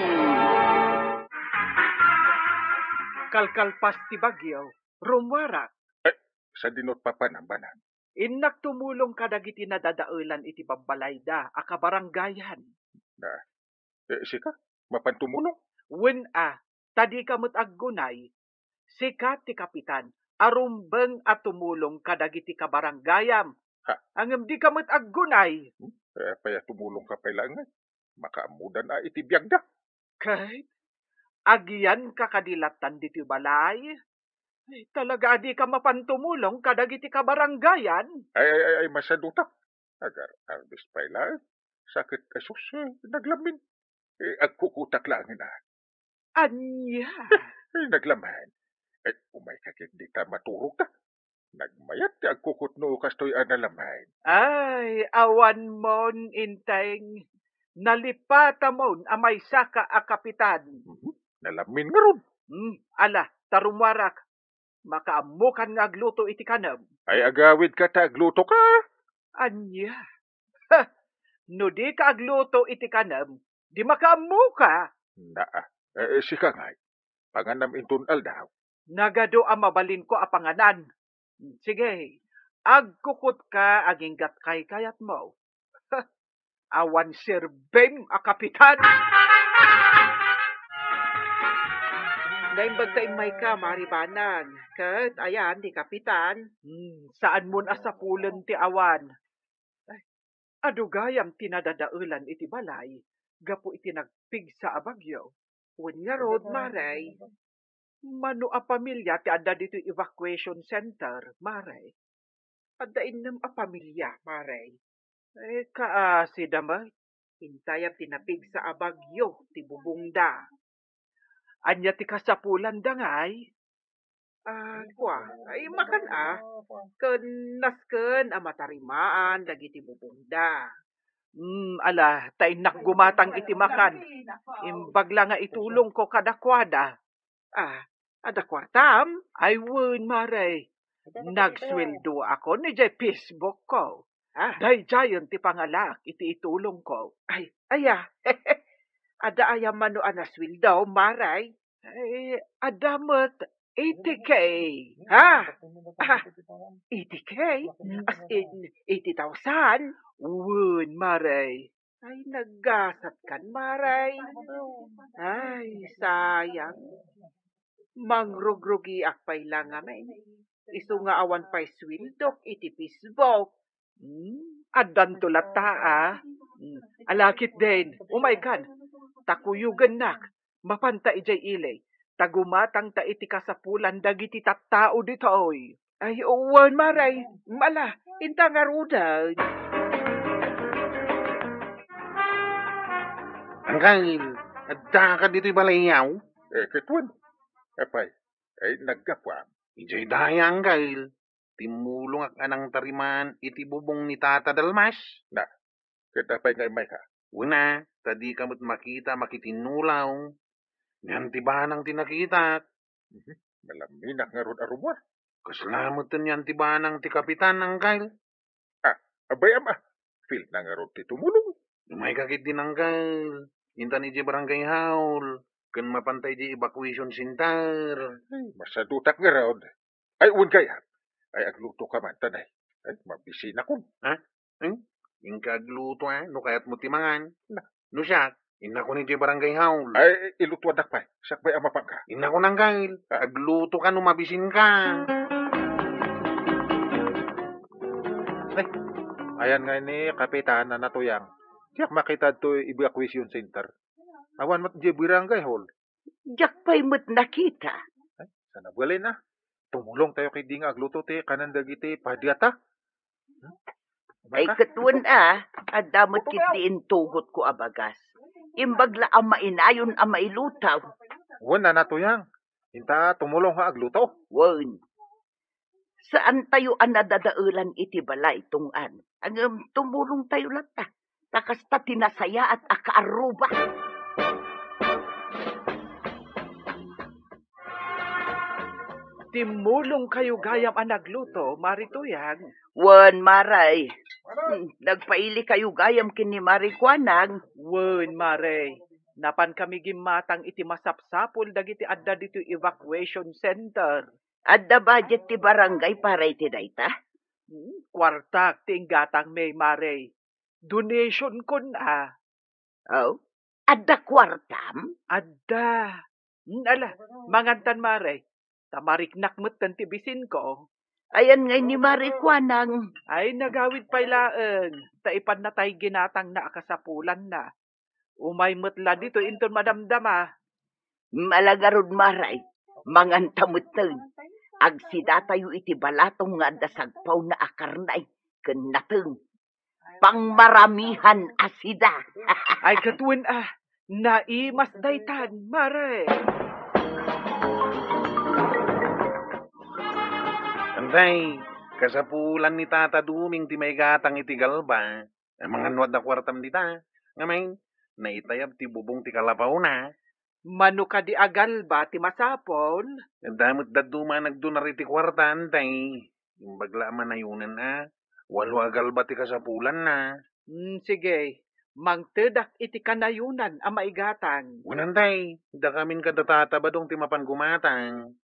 Kalkalpas ti bagyo, rumuarak. Eh, sadino ti papanambanan? Innak tumulong kadagiti nadadaelan iti babbalayda a kabarangayan. Na, eh, sika? Mapan tumulong? Wen a, ta dika met aggunay. Sika ti kapitan a rumbeng a tumulong kadagiti kabarangayam. Ha? Ngem dika met aggunay. Hmm? Eh, apay a tumulongka pay laeng? Makaammodan a iti biagda. Ket agiyanka kadi lattan ditoy balay? Ay, talaga a dika mapan tumulong kadagiti kabarangayan? Ay, ay, ay, ay, masadutak. Agar-arbes pay laeng. Sakit, asus, eh, naglamin. Eh, agkukutak laeng ina. Ania? Ay, naglamin. Eh, umayka ket dita maturogta. Nagmayat ti agkukutno kastoy a nalamin. Ay, awan mon, Inteng. Nalipatamon a maysaka a kapitan. Mhm. Nalamin ngarud. Hmm, ala, ta rummuarak. Makaammokan nga agluto iti kanem. Ay, agawidka ta aglutoka. Ania? Ha! No dika agluto iti kanem, di makaammoka. Naa, eh, sika ngay, panganam inton aldaw. Nagadu a mabalinko a panganan. Sige, agkukutka aginggat kaykayatmo. Ha! Awan serbim a kapitan! Naimbag ta immayka, Mari Banag, ket ayan ti kapitan. Hmm, saanmon a sapulen ti awan. Ay, adu gayam ti nadadaelan iti balay gapu iti nagpigsa a bagyo. Wen ngarud, Mare. Mano a pamilia ti adda ditoy evacuation center, Mare? Adda innem a pamilia, Mare. Eh, kaasi da met. Intayab ti napigsa a bagyo ti bubongda. Ania ti kasapulanda ngay? Ah, kua, ay makan a, ken nasken a matarimaan dagiti bubongda. Hmm, ala, ta innak gumatang iti makan. Imbag la nga itulongko kadakuada. Ah, adda kuartam? Ay, wen, Mare. Nagsueldoakon idiay Facebook ko. Ah. Daydiayen ti pangalaak iti itulongko. Ay, aya. Adda aya mano a nasueldo, Mare? Ay, adda met eighty K. Ha? Ah, eighty K? As in, eighty thousand? Wen, Mare. Ay, naggasatkan, Mare. Ay, sayang. Mangrugrugiak pay la ngamin. Isu nga awan pay sueldok iti Facebook. Hmm, addanto latta, a. Hmm, ala ketdin, umaykan. Ta kuyogennak, mapanta idiay ili. Ta gumatangta iti kasapulan dagiti tattao ditoy. Ay, wen, Mare. Ala, inta ngaruden. Angkel, addaka ditoy balayyaw? Eh, ket wen. Apay, ay, naggapuam. Idiay daya, Angkel. Timmulongak a nangtarimaan iti bubong ni Tata Dalmas. Na, ket apay nga immayka? Wen a, ta dika met makita makitinnulaw. Ni Auntie Banang ti nakitak. Mhm. Malaminak ngarud a rummuar. Kasla met ni Auntie Banang ti kapitan, Angkel. Ah, abay, ama. Feel na ngarud ti tumulong. Umayka ketdin, Angkel. Intan idiay barangay hall. Ken mapanta idiay evacuation center. Ay, masadutak ngarud. Ay, wen gayam. Ay, aglutoka man, tanay. Ay, mabisinakon. Ha? Hmm? Inka agluto, a, no kayatmo ti mangan. Na. No siak, innakon idiay barangay hall. Ay, ilutuannak pay. Siak pay a mapanka. Innakon, Angkel. Ah. Aglutoka no mabisinka. Ay, ayan ngay ni Kapitan a natuyang. Diak makita ditoy evacuation center. Awan met idiay barangay hall. Diak pay met nakita. Ay, saan a balin a. Tumulongtayo ketdi nga agluto ti kanen dagiti padiata. Hmm? Ay, ket wen a, adda met ketdi intugotko a bagas. Imbag la a mainayon a mailutaw. Wen a, natuyang. Inta tumulong nga agluto. Wen. Saantayo a nadadaelan iti balay, tungod. Ngem tumulongtayo latta. Ta kasta ti nasayaat a kaarruba. Timmulongkayo gayam a nagluto, Mari Tuyang? Wen, Mare. Hmm, nagpailikayo gayam ken ni Mari Kuanang? Wen, Mare. Napankami gimmatang iti masapsapul dagiti adda ditoy evacuation center. Adda budget ti barangay para iti dayta? Hmm, kuartak ti inggatangmi, Mare. Donation kun a. Oh, adda kuartam? Adda. Hmm, ala, mangantan, Mare. Ta mariknak metten ti bisinko. Ayan ngay ni Mare Kuanang? Ay, nagawid pay laeng. Ta ipannatay ginatangna a kasapulanna. Umay met la ditoy inton madamdama. Ala ngarud, Mare, manganta metten. agsidatayo iti balatong nga adda sagpawna a karnay ken nateng. Pangmaramihan a sida. Ay, ket wen a, naimas daytan, mare. Antay, kasapulan ni Tata Duming ti maigatang iti galba. Amangan no adda kuartam dita. Ngamin, naitayab ti bubong ti kalapawna. Mano kadi a galba ti masapul? Adda met dadduma nagdunar iti kuarta, antay. Imbag la a manayonan a. Walo a galba ti kasapulanna. Hmm, sige. Mangtedak iti kanayonan a maigatang. Wen, antay, dakamin kada Tata Badong ti mapan gumatang.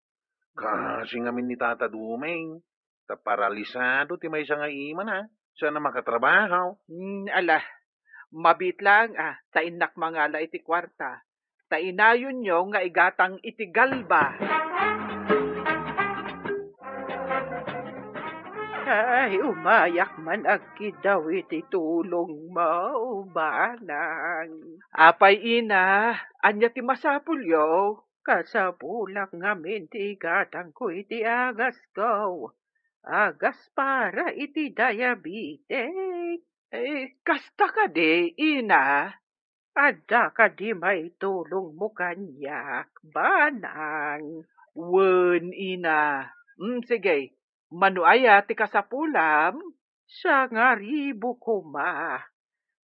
Kaasi ngamin ni Tata Duming. Ta paralisado ti maysa nga imana. Saan a makatrabaho. Hmm, ala. Mabiit laeng a, ta innak mangala iti kuarta. Ta inayonyo nga igatang iti galba. Ay, umayak man agkiddaw iti tulongmo, banang. Apay, ina, ania ti masapulyo? Kasapulak ngamin ti igatangko iti agasko. Agas para iti diabetes. Eh, kasta kadi, ina? Adda kadi maitulongmo kaniak, banang? Wen, ina. Mm, sige. Mano aya ti kasapulam? Sangaribu koma.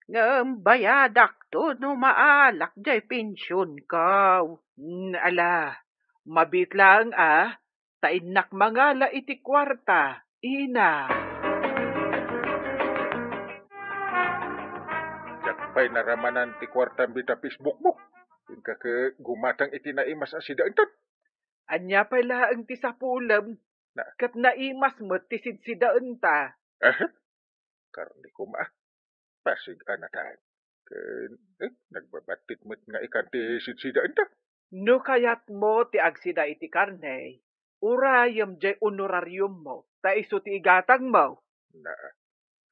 Ngem bayadakto no maalak jay pensionko. Mm, ala, mabiit laeng a, ta innak mangala iti kuarta, ina. Diak pay naramanan ti kuartam dita Facebook mo. Inka ket gumatang iti naimas a sidaentan. Ania pay laeng ti sapulem? Na- Ket naimas met ti sidsidaenta. Aha. Karne koma. Pasig a natan. Ken, eh, nagbabattit met nga ikan ti sidsidaenta. No kayatmo ti agsida iti karne, urayem jay honorariummo, ta isu ti igatangmo. Na,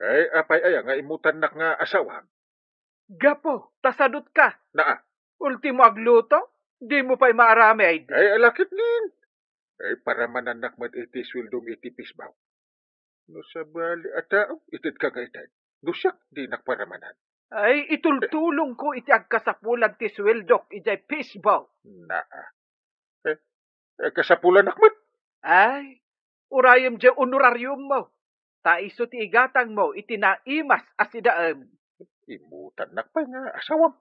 ay, apay aya nga imutannak nga asawam? Gapu, ta sadutka. Naa. Ultimo agluto, dimo pay maaramid. Ay, alakit din. Ay, paramanannak met iti sueldom iti pisbaw. No sabali a tao, itedka nga ited. No siak, dinak paramanan. Ay, itultulongko iti agkasapulan ti sueldok idiay pisbaw. Naa. Eh, eh, kasapulanak met. Ay, urayem jay honorariummo, ta isu ti igatangmo iti naimas a sidaem. Imutannak pay nga asawam.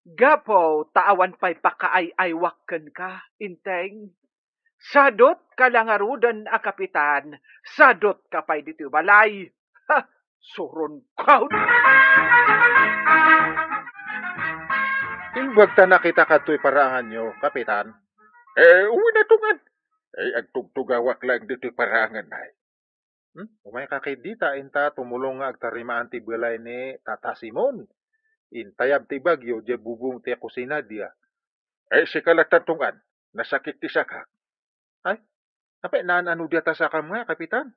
Gapu ta awan pay pakaay-aywak kenka, Inteng. Sadutka la ngaruden a kapitan, sadutka pay ditoy balay. Ha! Suron kaon! Imbag ta nakita kadtoy paraanganyo, kapitan. Eh, uwi na tungan. Eh, agtugtugawak laeng ditoy paraangan ay. Hmm? Umayka kay dita, inta tumulong nga agtarimaan ti balay ni Tata Simon. Intayab ti bagyo, diay bubong ti kusina dia. Eh, sika latta tungan, nasakit ti sakak. Ay, apay, naan-ano diay ta sakam nga, Kapitan?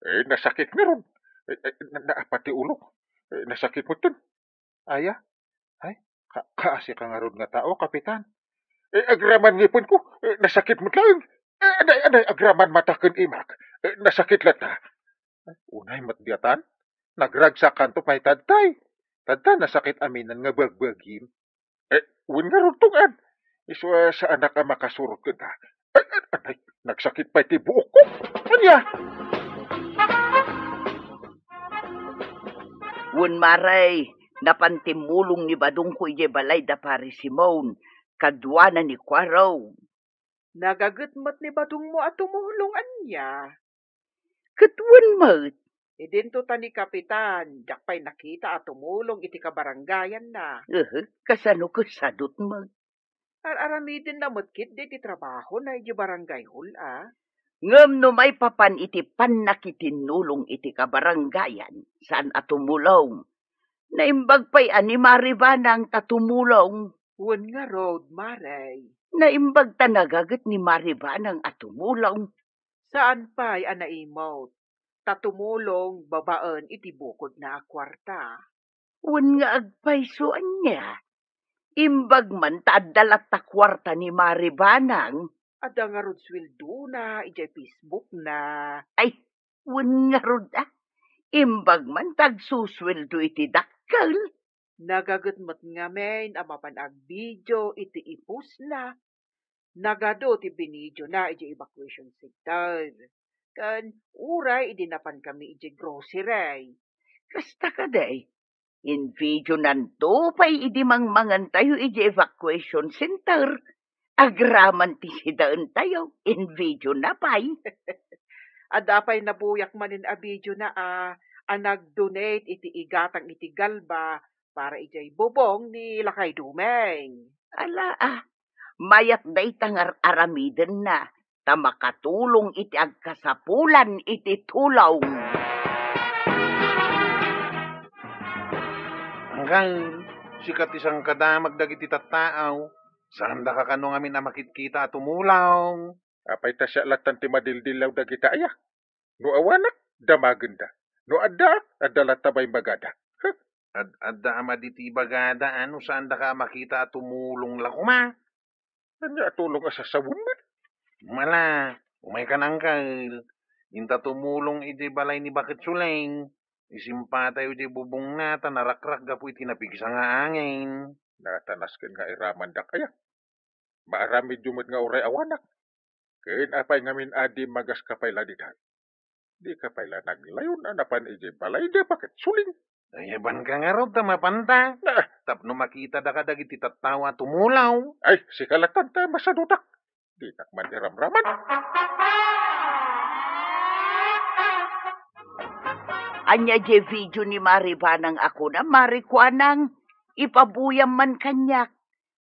Eh, nasakit ngarud. Eh, eh, na-, naapat ti ulok. Eh, nasakit metten. Aya? Ay, ka-, kaasi ka ngarud nga tao, Kapitan. Eh, agraman ngipenko, eh, nasakit met laeng. Eh, aday, aday, agraman mata ken imak. Eh, nasakit latta. Ay, unay met diatan. Nagragsakanto pay tadtay. Tadta nasakit aminen nga bagbagim. Eh, wen ngarud tungan. Isu a saanak a makasurot kenka. Ay, ay, ay, nagsakit pay ti buokko. Ania? Wen, mare, napan timmulong ni Badongko idiay balay da Pari Simon, kaduana ni Kuaro. Nagaget met ni Badongmo a tumulong, ania? Ket wen met. Idinto ta ni Kapitan, diak pay nakita a tumulong iti kabarangayanna. Ehe, kasano ket sadut met? Ar-aramidenna met ketdi ti trabahona idiay barangay hall a. Ngem no maipapan iti pannakitinnulong iti kabarangayan, saan a tumulong. Naimbag pay a ni Mari Banang ta tumulong. Wen ngarud, Mare. Naimbag ta nagaget ni Mari Banang a tumulong. Saan pay a naimut, ta tumulong babaen iti bukodna a kuarta. Wen nga agpayso ania? Imbag man ta adda latta kuarta ni Mari Banang. Adda ngarud sueldona idiay Facebook na. Ay, wen ngarud, a. Imbag man ta agsusueldo iti dakkel. Nagaget met ngamin a mapan agvideo iti i-post na. Nagadu ti binidiona idiay evacuation center. Ken uray idi napankami idiay grocery. Kasta kadi, invideonanto pay idi mangmangantayo idiay evacuation center. Agraman ti sidaentayo, invideona pay. Adda pay nabuyak manen a videona a, a nag-donate iti igatang iti Galva para idiay bubong ni Lakay Dumeng. Ala, a, mayat dayta nga ar-aramidenna, ta makatulong iti agkasapulan iti tulong. Anggaw, sika ti sangkadamag dagiti tattao, saandaka kano ngamin a makitkita a tumulong. Apay ta siak lattan ti madildillaw dagita aya? No awanak, damagenda. No addaak, adda latta bay bagada. Huh? Ad-, adda a madi ti bagada, a, no saandaka a makita a tumulong la koma. Ania a tulong a sasawem met? Mala, umaykan angkel. Inta tumulong idiay balay ni Baket Suleng. Isimpatayo idiay bubongna ta narakrak gapu iti napigsa nga angin. Natanasken nga iramandak aya. Maaramidyo met nga uray awanak. Ken apay ngamin a dimmagas ka pay la dita? Dika pay la naglayon a napan idiay balay ni Baket Suleng? Ayabanka ngarud ta mapanta. Ah. Tapno makitada kadagiti tattao a tumulaw. Ay, sika lattan ta masadutak. Dinak man iramraman. Ania diay video ni Mari Banang a kuna, Mari Kuanang? Ipabuyam man kaniak.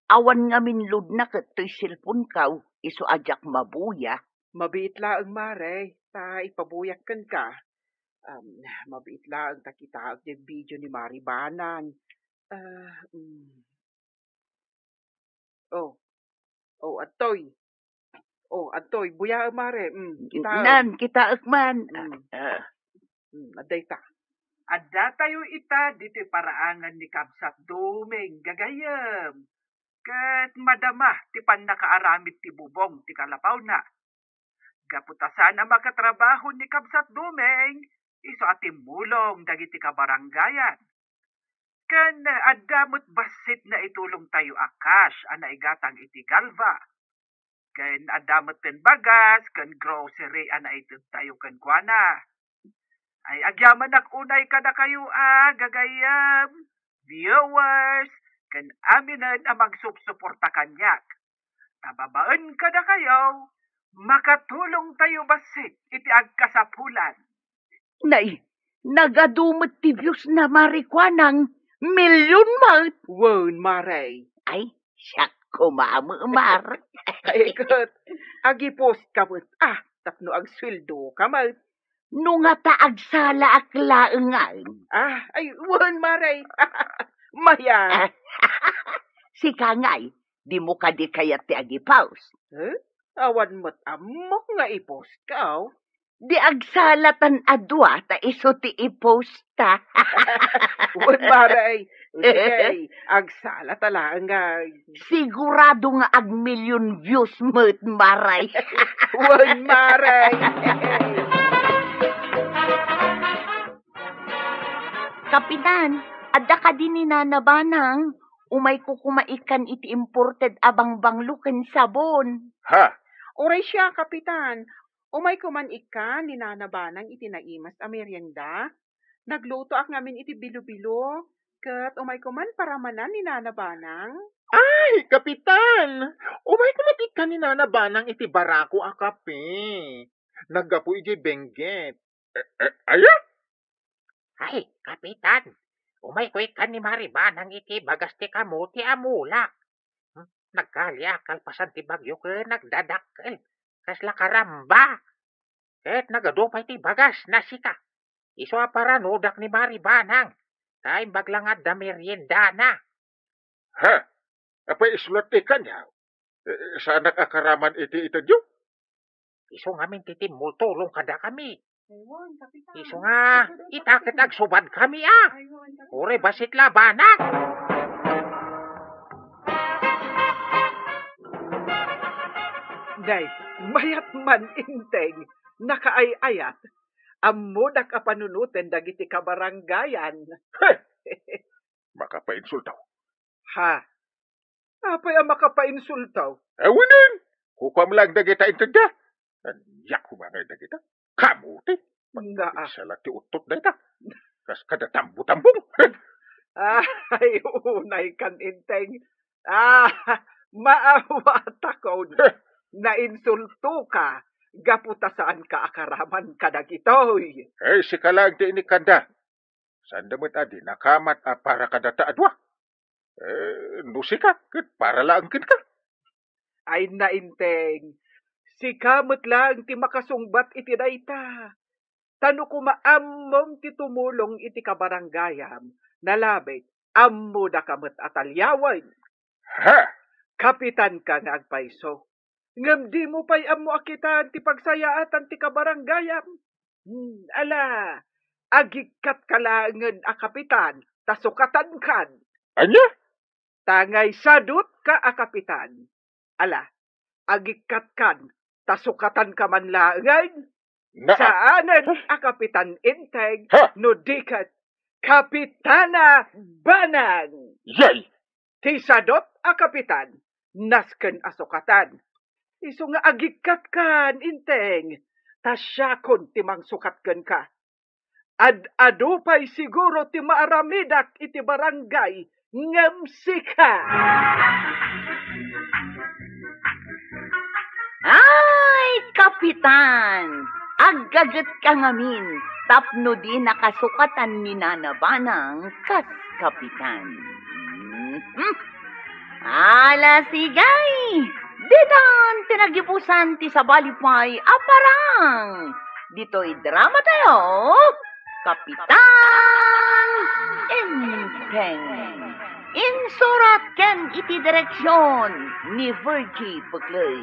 Awan ngamin load-na ket toy cellphone-ko, isu a diak mabuya. Mabiit laeng, Mare, ta ipabuyak kenka. Um, mabiit laeng ta kitaek diay video ni Mari Banang. Ah, mm. Oh. Oh, adtoy. Oh, adtoy. Buyaem, Mare. Mm, kitaem. Nan, kitaek man. Mm. Ah, ah. Hmm, adda ita. Addatayo ita ditoy paraangan ni Kabsat Dumeng, gagayyem. Ket madama ti pannakaaramid ti bubong ti kalapawna. Gapu ta saan a makatrabaho ni Kabsat Dumeng, isu a timmulong dagiti kabarangayan. Ken adda met bassit naitulongtayo a cash a naigatang iti Galva. Ken adda met ten bagas ken grocery a naitedtayo kenkuana. Ay, agyamanak unay kadakayo a gagayyem, viewers, ken aminen a magsupsuporta kaniak. Ta babaen kadakayo, makatulongtayo bassit iti agkasapulan. Nay, nagadu met ti views na, Mari Kuanang, million met. Wen, Mare. Ay, siak koma met, Mare. Ay, ket, agi-post ka met, ah, tapno agsueldo ka met. No ngata agsalaak laeng ngay. Ah, ay, wen, Mare. Maya. Sika ngay, dimo kadi kayat ti agi-post? Eh? Awan met ammok nga i-post ka, oh. Di agsalatan a dua ta isu ti i-post ta. Wen, Mare, ay. Sige, agsalata laeng nga. Sigurado nga ag-million views met, Mare. Wen, Mare. Kapitan, adda kadi ni Nana Banang? Umayko koma ikkan iti imported a bangbanglo ken sabon. Ha? Uray siak, Kapitan. Umayko man ikkan ni Nana Banang iti naimas a merienda. Naglutoak ngamin iti bilo-bilo, ket umayko man paramanan ni Nana Banang. Ay, Kapitan! Umayko met ikkan ni Nana Banang iti barako a kape. Naggapu idiay Benguet. Eh, eh, aya? Ay, Kapitan, umayko ikkan ni Mari Banang iti bagas ti kamote a mulak. Hmm, nagkaliak kalpasan ti bagyo ken nagdadakkel. Kasla karamba. Ket nagadu pay ti bagas na sika. Isu a paranudak ni Mari Banang. Ta imbag la nga adda meriendana. Ha? Apay isu laeng ti ikkanyo? Eh, saanak a karaman iti itedyo? Isu ngamin ti timmultulong kadakami. Isu nga, ita ket agsubadkami a. Uray bassit la Banang. Nay, mayat man, Enteng, nakaay-ayat. Ammodak a panunoten dagiti kabarangayan. He! Makapainsulto. Ha? Apay a makapainsulto? Awenen! Kukuam lang dagita intedda. Ania koma ngay dagita? Kamuti! Nga, ah. Pagpapigsa la ti uttot dayta. Kas kada tambo-tambong. Ay, unay kan, Enteng. Ah, maawatakon. Nainsultoka gapu ta saanka a karaman kadagitoy. Ay, sika lang ti inikkanda. Saanda met a di nakamat a para kadata a dua. Eh, no sika, ket para laeng kenka. Ay, Enteng, sika met laeng ti makasungbat iti dayta. Ta no koma ammom ti tumulong iti kabarangayam, nalabit, ammodaka met a taliawen. Ha? Kapitanka nga agpayso. Ngem dimo pay ammo a kitaan ti pagsayaatan ti kabarangayam. Hmm, ala, agikkatka laengen a kapitan, ta sukatankan. Ania? Ta ngay sadutka a kapitan. Ala, agikkatkan, ta sukatanka man laengen. Naa. Saanen a kapitan, Enteng, ha? No di ket Kapitana Banang. Yay! Ti sadut a kapitan, nasken a sukatan. Isu nga agikkatkan, Enteng, ta siakon ti mangsukat kenka. Ad-adu pay siguro ti maaramidak iti barangay ngem sika. Ay, Kapitan! Aggagetka ngamin tapno dinaka sukatan ni Nana Banang kas Kapitan. Mhm. Ala, sige! Ditan ti nagibusan ti sabali pay a parang. Ditoy drama tayo, Kapitan Enteng. Insurat ken iti direksion ni Virgie Buclay.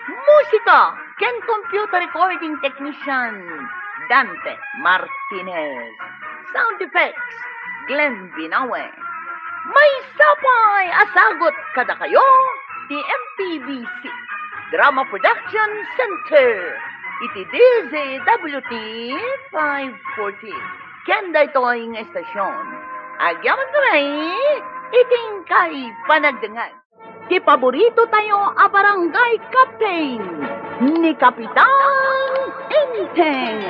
Musika ken computer recording technician, Dante Martinez. Sound effects, Glenn Binawe. Maysa pay a sagut kadakayo ti M P B C Drama Production Center iti D Z W T five forty. Ken daytoy nga estasion, agyamankami iti inkay panagdengngeg. Ti paborito tayo a barangay captain, ni Kapitan Enteng.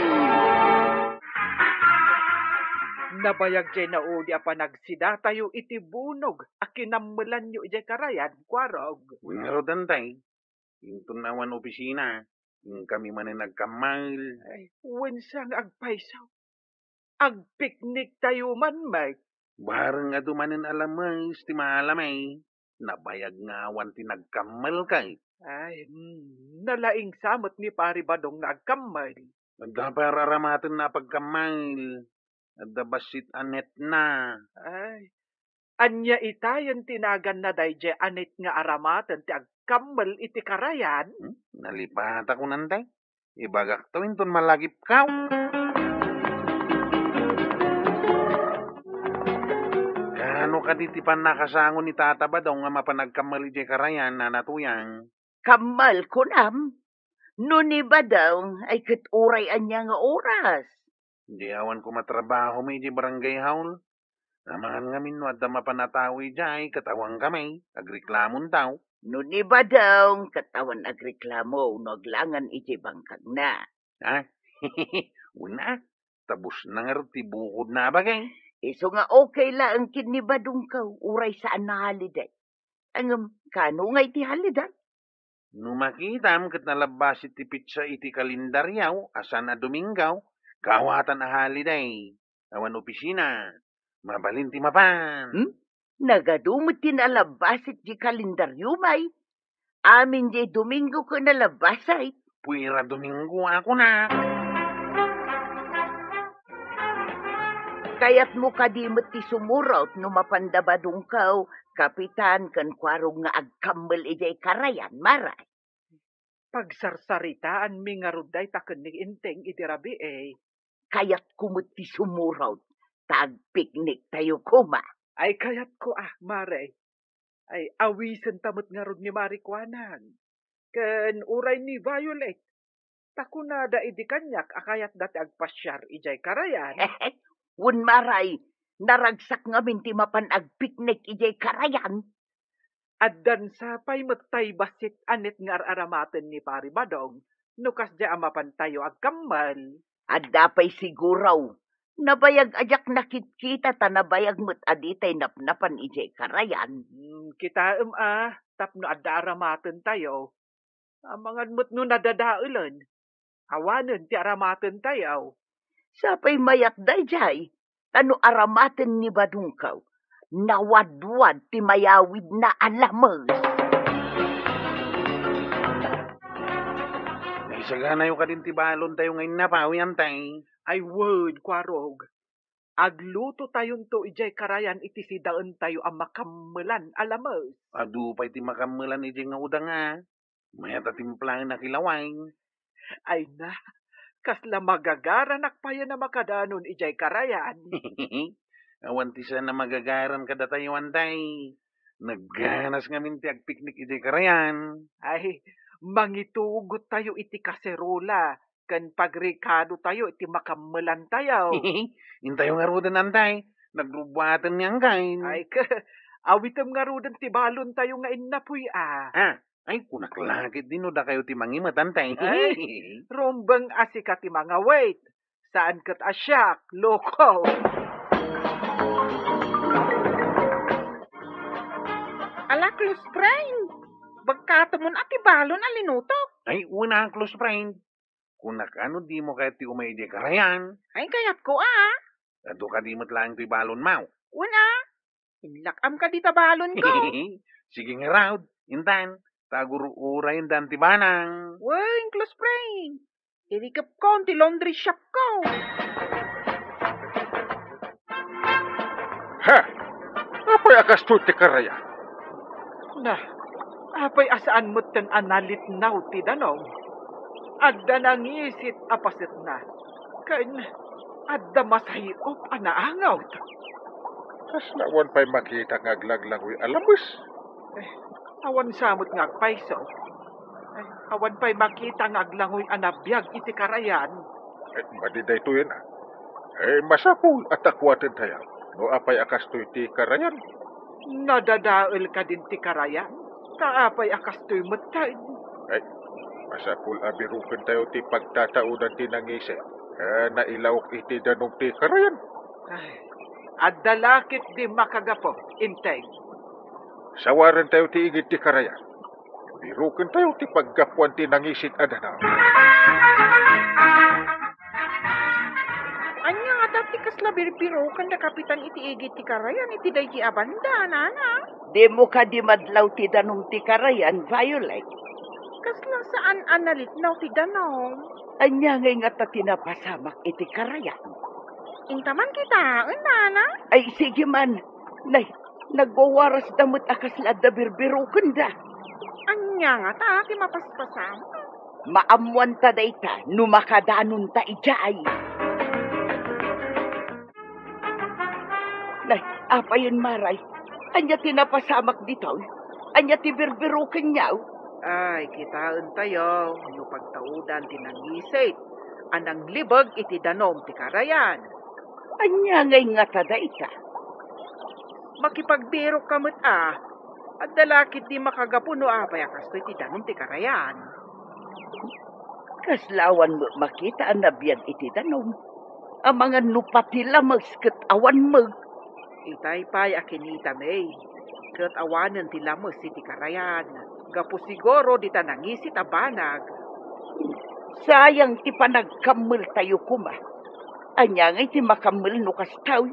Nabayag jay naudi a panagsida tayo iti bunog a kinammelanyo idiay karayan, Kuarog. Wen ngarud, Enteng, inton awan opisina, inkami manen agkammal. Ay, wen sa nga agpayso. Agpiknik tayo man met. Bareng adu manen a lames ti maalamay, nabayag nga awan ti nagkammal kay. Ay, hmm, nalaing sa met ni Pari Badong nga agkammal. Adda pay ar-aramatenna a pagkammal. Adda bassit a netna. Ay, ania itayen ti naganna daydiay a net nga aramaten ti agkammal iti karayan? Hmm? Nalipatako, Enteng. Ibagakto inton malagipkaw. Kaano kadi ti pannakasango ni Tata Badong a mapan agkammal idiay karayan, Nana Tuyang? Kammal, kunam? No ni Badong, ay ket uray ania nga oras? Di awan koma trabaho mi idiay barangay hall. Amangan ngamin no adda mapan a tao idiay, ket awan kami, agreklamontaw. No ni Badong, ket awan agreklamo no aglangan idiay bangkagna. Ha? Wen a, ta busna ngarud ti bukodna a bagay. Isu nga okay laeng ken ni Badongko, uray saan a holiday. Ngem, kaano nga iti holiday? No makitam ket nalabbasit ti petsa iti kalendaryo a saan a Domingo, kaawatan a holiday. Awan opisina. Mabalin ti mapan. Hmm? Nagadu met ti nalabbasit ti kalendaryo, may. Amin diay Domingo ket nalabbasit. Puera Domingo a kunak. Kayatmo kadi met ti sumurot no mapan da Badongko, Kapitan ken Kuarog nga agkammal idiay karayan, Mare? Pagsarsaritaanmi ngarud dayta ken ni Enteng iti rabii. Kayatko met ti sumurot, ta agpiknik tayo koma. Ay, kayatko a, Mare. Ay, awisenta met ngarud ni Mare Kuanang. ken uray ni Violet. Ta kunada idi kaniak a kayatda ti agpasiar idiay karayan. Wen, Maray, naragsak ngamin ti mapan agpiknik idiay karayan. Addan sapay met tay bassit a net nga ar-aramaten ni Pari Badong no kasdiay a mapantayo agkammal. Adda pay siguro. Nabayag a diak nakitkita ta nabayag met a ditay napnapan idiay karayan. Hmm, kitaem a, tapno adda aramatentayo. Amangan met no nadadaelen. Awanen ti aramatentayo. Sapay mayat daydiay, ta no aramaten ni Badongko, nawadwad ti mayawidna a lames. Naisaganayo kadin ti balontayo nga innapaw, Antay? Ay, wen, Kuarog. Aglutotayonto idiay karayan iti sidaentayo a makammelan a lames. Adu pay ti makammelan idiay nga udang a. Mayat a timplaen a kilaweng. Ay na, kasla magagaranak payen a makadanon idiay karayan. Awan ti saan a magagaran kadatayo, Antay. Nagganas ngamin ti agpiknik idiay karayan. Ay, mangitugottayo iti kaserola ken pagrikadotayo iti makammelantayo. Intayo ngaruden, Antay. Nagrubbuaten ni Anggain. Ay, ke, awitem ngaruden ti balontayo nga innapuy a. Ah, ay, kunak la ketdi no dakayo ti mangimet, Antay. Ay, rumbeng a sika ti mangawit. Saan ket a siak, loko. Ala, close friend. Bagkatemon a ti balon a linutok. Ay, wen a, close friend. Kunak a no dimo kayat ti umay idiay karayan. Ay, kayatko a. Adu kadi met laeng toy balonmo. Wen a. Inlak-am kadi ta balonko. Sige ngarud, intan, ta agur-urayendan ti banang. Wen, close friend. Irikepkon ti laundry shopko. Ha! Apay a kastoy ti karayan? Na, apay a saan metten a nalitnaw ti danum? Adda nangisit a pasetna, ken adda masay-op a naangot. Kasla awan pay makita nga aglaglangoy a lames? Eh, awan sa met nga agpayso. Eh, awan pay makita nga aglangoy a nabiag iti karayan. Eh, madi daytoyen a. Eh, masapul a takuaten tayo no apay a kastoy ti karayan. Nadadael kadin ti karayan, ta apay a kastoy metten. Eh, masapul a biroken tayo ti pagtataudan ti nangisit. Eh, nailaok iti danum ti karayan. Ay, adda la ketdi makagapu, Enteng. Sawaren tayo ti igid ti karayan. Biroken tayo ti paggapuan ti nangisit a danum. Ania ngata ti kasla birbiroken da Kapitan iti igid ti karayan iti daydi a banda, nana? Dimo kadi madlaw ti danum ti karayan, Violet? Kasla saan a nalitnaw ti danum. Ania ngay ngata ti napasamak iti karayan? Inta man kitaen, nana? Ay, sige man. Nay, nagwawarasda met a kasla adda birbirokenda. Ania ngata ti mapaspasamak? Maammoanta dayta no makadanonta idiay. Nay, apayen, Maray? Ania ti napasamak ditoy? Ania ti birbirokenyo? Ay, kitaentayo no pagtaudan ti nangisit a nanglibeg iti danum ti karayan. Ania ngay ngata dayta? Makipagbirokka met a, adda la ketdi makagapu no apay a kastoy ti danum ti karayan. Kasla awan met makita a nabiag iti danum. Amangan no pati lames ket awan met. Itay pay a kinitami, ket awanen ti lames iti karayan, gapu siguro dita nangisit a banag. Sayang ti panagkammeltayo koma. Ania ngay ti makammel no kastoy?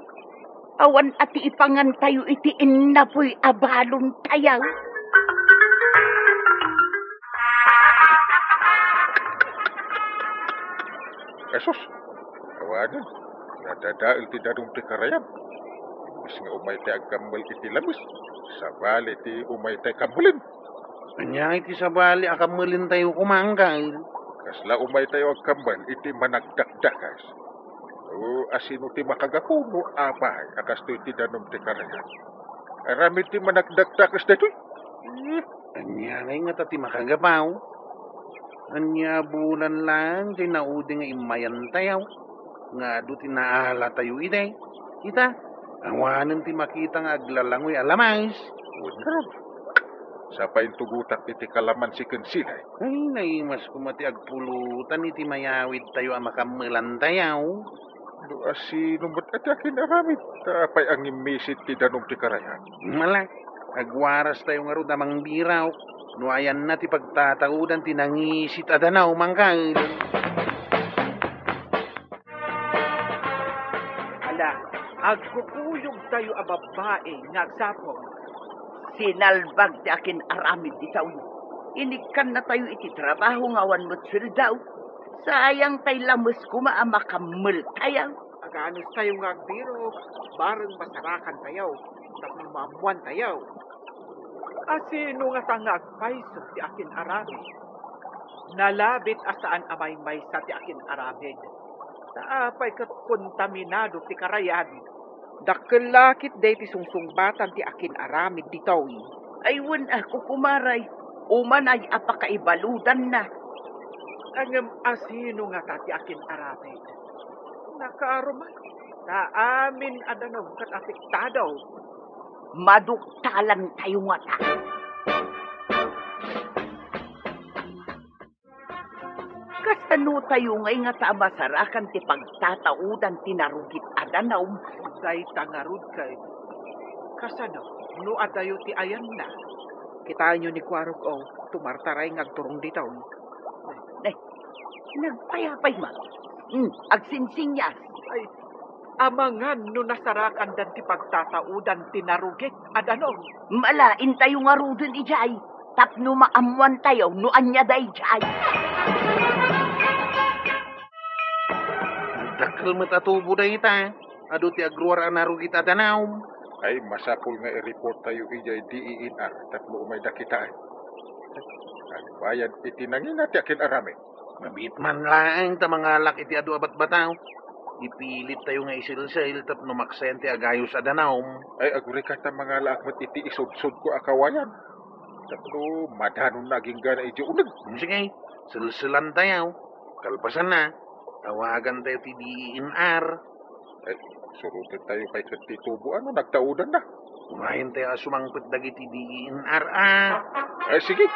Awan a ti ipangantayo iti innapuy a balontayo. Jesus, awanen, nadadael ti danum ti karayan. Imbes nga umaytay agkammel iti lames, sabali ti umaytay kammelen. Ania iti sabali a kammelentayo koma, Anggain? Kasla umaytayo agkammel iti managdakdakes. O, asino ti makagapu no apay a kastoy ti danum ti karayan? Aramid ti managdakdakes daytoy? Eh, Ania ngay ngata ti makagapu? Ania bulan laeng ti naudi nga immayantayo nga adu ti naalatayo idi? Ita, awanen ti makita nga aglalangoy a lamas. Wen ngarud, sapay intugotak iti kalamansi ken silay. Ay, naimas koma ti agpulutan iti mayawidtayo a makammelantayo. No asino met a ti akin-aramid, ta apay a ngimmisit ti danum ti karayan? Mala, agwarastayo ngarud a mangbiraw no ayanna ti pagtataudan ti nangisit a danum, mangkal. Ala, agkukuyogtayo a babbai nga agsapul. Sinalbag ti akin-aramid dita. Inikkannatayo iti trabaho nga awan met sueldo. Sayang tay lames koma a makammeltayo. Aganustayo nga agbirok, bareng masarakantayo, tapno maammoantayo. Asino ngata nga agpayso ti akin-aramid? Nalabit a saan a maymaysa ti akin-aramid. Ta apay ket kontaminado ti karayan? Dakkel la ketdi ti sungsungbatan ti akin-aramid ditoy. Ay, wen a, kukumaray, umanay a pakaibaludanna. Ngem asino ngata ti akin-aramid? Nakaaruma, ta amin a danum ket apektado. Maduktalantayo ngata. Kasanotayo ngay ngata a masarakan ti pagtataudan ti narugit a danum? Dayta ngarud ket, kasano no adayo ti ayanna? Kitaenyo ni Kuarog, o, tumartaray nga agturong ditoy. Ne, nagpayapay man. Hmm, agsinsingias. Ay, amangan no nasarakandan ti pagtataudan ti narugit a danum. Mala, intayo ngaruden idiay tapno maammoantayo no ania daydiay. Dakkel met a tubo dayta. Adu ti agruar a narugit a danum. Ay, masapul nga i-report tayo idiay D E N R tapno umayda kitaen. Agbayad iti nangina ti akin-aramid. Mabiit man laeng ta mangalak iti adu a batbataw. Ipilit tayo nga isilsil tapno maksen ti agayos a danum. Ay, agrika ta mangalak met iti isudsudko a kawayan. Tapno madanonna agingga idiay uneg. Sige, silsilantayo. Kalpasanna, tawagantayo ti D E N R. Ay, surotentayo pay ket ti tubo a no nagtaudanna. Urayentayo a sumangpet dagiti D E N R a. Ay, sige.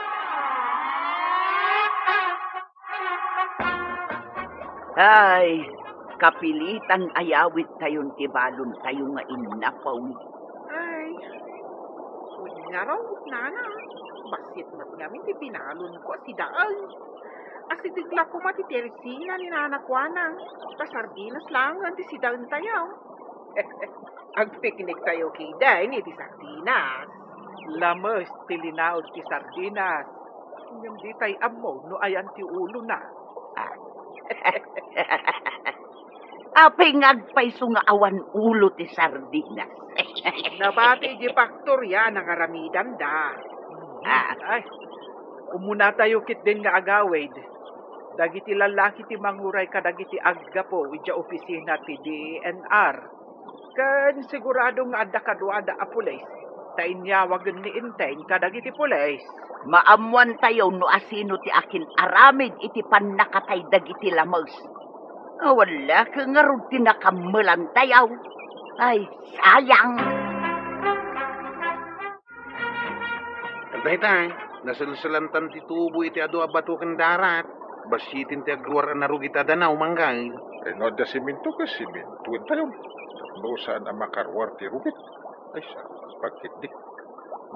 Ay, kapilitan a yawidtayon ti balontayo nga innapaw. Ay, wen ngarud, nana, bassit met ngamin ti binalonko a sidaen. Asideg la koma ti tersina ni nana Kuana, ta sardinas laengen ti sidaentayo. Agpikniktayo ketdin iti sardinas. Lames ti linaed ti sardinas. Ngem ditay ammo no ayan ti ulona. Ah. Apay nga agpayso nga awan ulo ti sardinas? Nabati di faktoria a nangaramidanda. Ah. Ay, umunatayo ketdin nga agawid. Dagiti lallaki ti manguray kadagiti aggapu idiay opisina ti D E N R. Ken sigurado nga adda kaduada a pulis, ta inyawagen ni Enteng kadagiti pulis. Maammoantayo no asino ti akin-aramid iti pannakatay dagiti lames. Awan la ket ngarud ti nakammelantayo. Ay, sayang! Dayta, naselselantan ti tubo iti adu a bato ken darat. Bassiten ti agruar a narugit a danaw, manggal. Eh, no adda semento ket sementoentayon. No saan a makaruar ti rugit, ay, sa pagkitdi.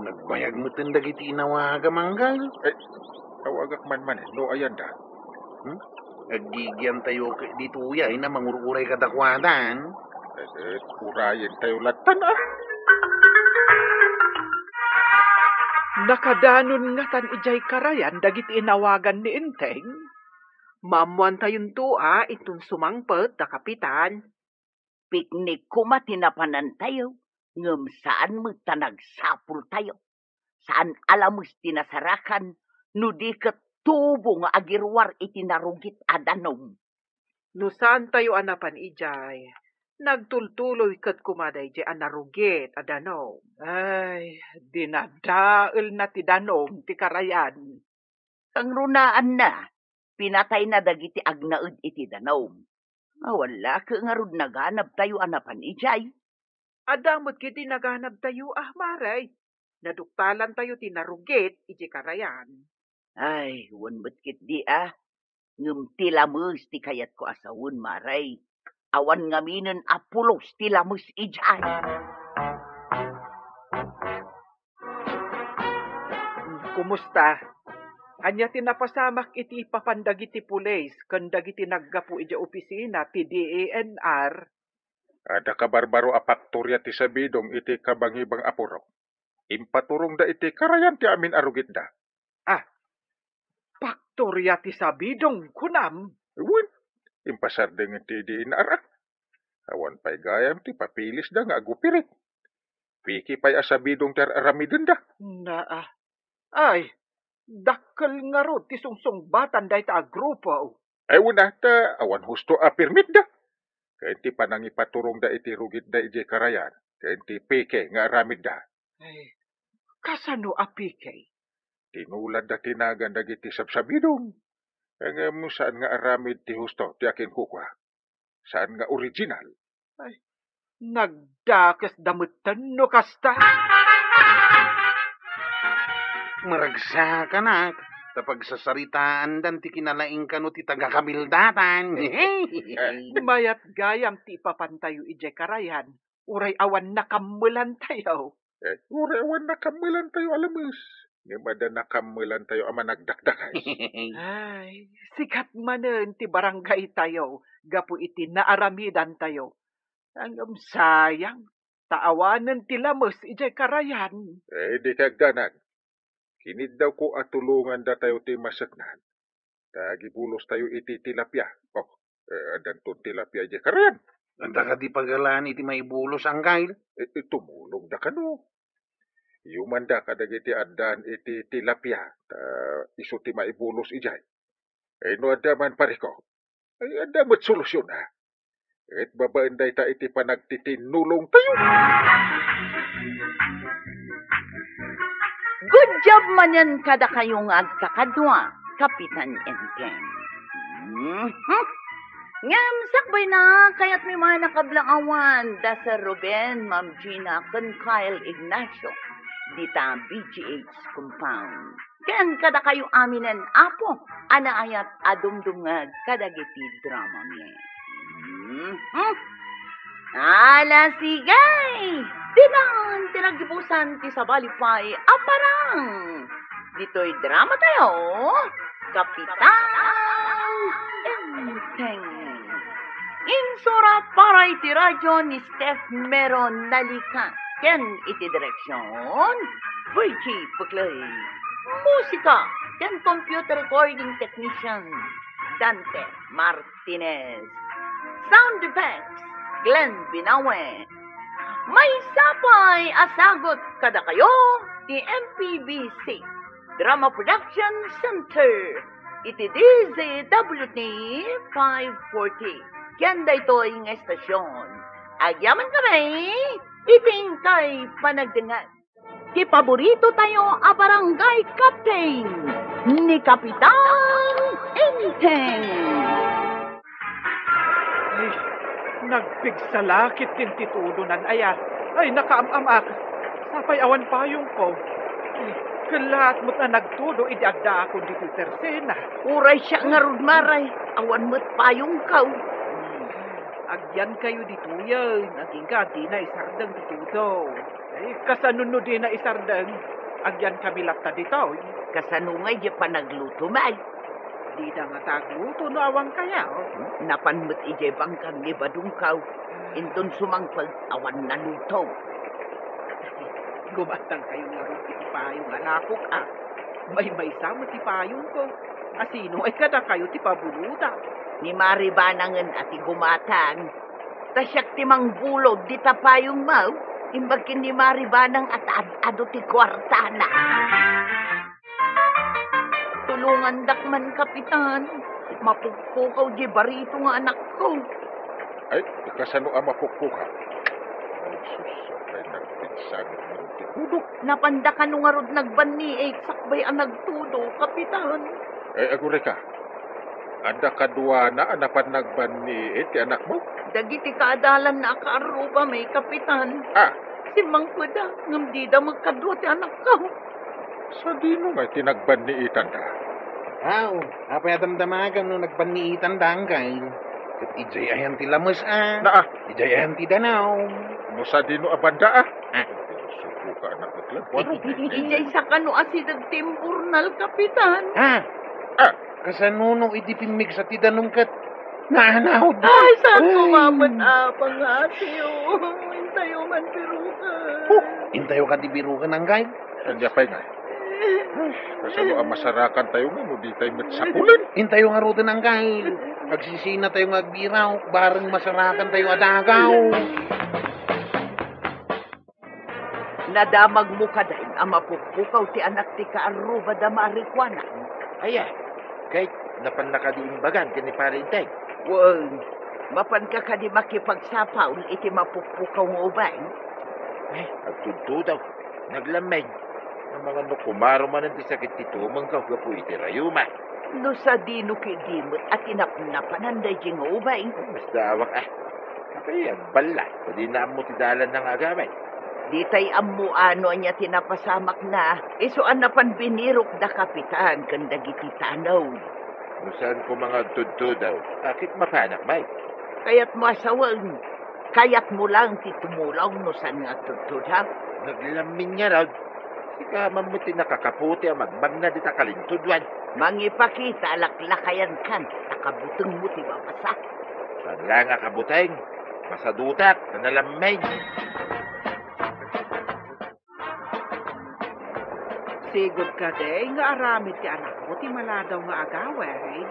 Nagbayag metten dagiti inawaga, manggal. Eh, awagak man manen, no ayanda. Hmm? Aggigiantayo ket ditoy, ay, na mangur-uray kadakuadan. Eh, eh, urayentayo lattan, ah. Nakadanon ngatan idiay karayan dagiti inawagan ni Enteng. Maammoantayonto a inton sumangpet da Kapitan. Piknik koma ti napanantayo, ngem saan met ta nagsapultayo. Saan a lames ti nasarakan, no di ket tubo nga agiruar iti narugit a danum. No saantayo a napan idiay, Nagtultuloy ket koma daydiay a narugit a danum. Ay, dinadaelna ti danum ti karayan. Kangrunaanna, pinatayna dagiti agnaed iti danum. Awan la ket ngarud naganabtayo a napan idiay. Adda met ketdi naganabtayo a, Mare. Naduktalantayo ti narugit idiay karayan. Ay, wen met ketdi a. Ngem ti lames ti kayatko a sawen, Mare. Awan ngaminen a pulos ti lames idiay. Kumusta? Ania ti napasamak iti ipapan dagiti pulis ken dagiti naggapu idiay opisina ti D E N R? Adda kabarbaro a paktoria ti sabidong iti kabangibang a purok. Impaturongda iti karayan ti amin a rugitda. Ah, paktoria ti sabidong, kunam? Wen, impasardengen ti D E N R. Awan pay gayam ti papilisda nga agupirit. Peke pay a sabidong ti ar-aramidenda. Naa. Ay, dakkel ngarud ti sungsungbatan dayta a grupo. Ay, wen a, ta awan husto a permitda. Ken ti panangipaturongda iti rugitda idiay karayan, ken ti peke nga aramidda. Ay, kasano a peke? Tinuladda ti nagan dagiti sabsabidong. Ngem saan nga aramid ti husto ti akinkukua. Saan nga original. Ay, nagdakesda metten no kasta. Maragsakanak, ta pagsasaritaandan ti kinalaing kano ti taga-Kabildatan. Mayat gayam ti ipapantayo idiay karayan, uray awan nakammelantayo. Eh, uray awan nakammelantayo a lames, ngem adda nakammelantayo a managdakdakes. Ay, sikat manen ti barangaytayo gapu iti naaramidantayo. Ngem sayang, ta awanen ti lames idiay karayan. Eh, di kagdanag. Kiniddawko a tulongandatayo ti maseknan. Ta agibulostayo iti tilapia. Oh, eh, addanton tilapia idiay karayan. Adda kadi pagalaan iti maibulos, Angkel? Eh, eh, tumulongda kano. Iyumanda kadagiti addaan iti tilapia, ta isu ti maibulos idiay. Eh, no adda man, pareko, ay, adda met solusyon, a. Ket babaen dayta iti panagtitinnulongtayo. Good job manen kadakayo nga agkakadua, Kapitan Enteng. Mhm. Ngem sakbayna, kayatmi man a kablaawan da Sir Ruben, Ma'am Gina, ken Kyle Ignacio, dita B G H compound. Ken kadakayo aminen, Apo, a naayat a dumdumngeg kadagiti dramami. Mhm. Ala, sige! Ditan ti naggibusan ti sabali pay a parang. Ditoy dramatayo, Kapitan Enteng. Insurat para iti radyo ni Steph Mero Nalica. Ken iti direksion, Virgie Puclay. Musika ken computer recording technician, Dante Martinez. Sound effects, Glenn Binawe. Maysa pay a sagut kadakayo ti M P B C Drama Production Center iti D Z W T five forty. Ken daytoy nga estasion, agyamankami iti inkay panagdengngeg. Ti paborito tayo a barangay captain, ni Kapitan Enteng. Ay, nagpigsalakit ti intitudonan aya. Ay, nakaam-amak. Sapay awan payongko. Ay, kellaat met a nagtudo idi addaakon ditoy tersena. Uray siak ngarud, Mare. Awan met payongko. Agyankayo ditoyen, agingga a dina isardeng ti tudo. Ay, kasano no dina isardeng? Agyankami latta ditoy. Kasano ngay diay panaglutomi? Dida ngata agluto no awankayo. Napan met idiay bangkang ni badongko. Inton sumangpet, awan naluto. Gumatangkayo ngarud iti payong a lapok, a. Maymaysa met ti payongko. A, sino ngay kadakayo ti pabulodda? Ni Mari Banangen a ti gumatang. Ta siak ti mangbulod dita payongmo, imbag ken ni Mari Banang a ta ad-adu ti kuartana. Tulongandak man, Kapitan. Mapukpukaw diay barito nga anakko. Ay, kasano a mapukpuka? Ay, sus, ay, nagpinsan ti tudo. Napanda kano ngarud nagbanniit sakbay a nagtudo, Kapitan? Ay, agurayka. Adda kaduana a napan nagbanniit ti anakmo? Dagiti kaadalanna a kaarruba, may Kapitan. Ah. Simmangpeda, ngem dida met kadua ti anakko. Sadino nga iti nagbanniitanda? Aw, apay a damdamagam no nagbanniitanda, Angkay? Ket idiay ayan ti lames, a? Naa. Idiay ayan ti danaw. No sadino a banda, a? Ah. Suko ka, anak, ket lang. Idiay sakano a sideg ti imburnal, Kapitan. Ah. Ah. Kasano no idi pimmigsa ti danum ket naanawd? Ay, saan ko Ay. mamat, Apang Asyo? Intayo man, biruka. Oh, intayo kadi biruka, Angkay? Ania pay ngay? Kasano a masarakan tayo nga no di tayo met sapulen? Intayo ngaruden, Angkay. Agsisina tayo nga agbiraw, bareng masarakan tayo a dagaw. Nadamagmo kadi a mapukpukaw ti anak ti kaarruba da Mari Juana? Aya, ket napanna kadi imbagan ken ni Pare Enteng? Wen, mapanka kadi makipagsapaul iti mapukpukaw nga ubing? Ay, agtudtudaw. Naglammeng. Amangan no kumaro manen ti sakit ti tumengko gapu iti rayuma. No sadino kadi met a tinapnapanan daydiay nga ubing? Mas dawak, a. Apay, agballa. Kadi naammo ti dalanna nga agawid. Ditay ammo no ania ti napasamakna. Isu a napan binirok da Kapitan ken dagiti tanaw. No saan koma nga agtudtudaw, a, ket mapanak, bay. Kayatmo a sawen. Kayatmo lang ti tumulong no saan nga agtudtudaw? Naglammeng ngarud. Sika man met ti nakakaputi a magmagna dita kalintuduan. Mangipakita a laklakayankan ta kabutengmo ti mabasa. Saan la nga kabuteng? Masadutak ta nalammeng. Sigud kadi nga aramid ti anakmo ti maladaw nga agawid?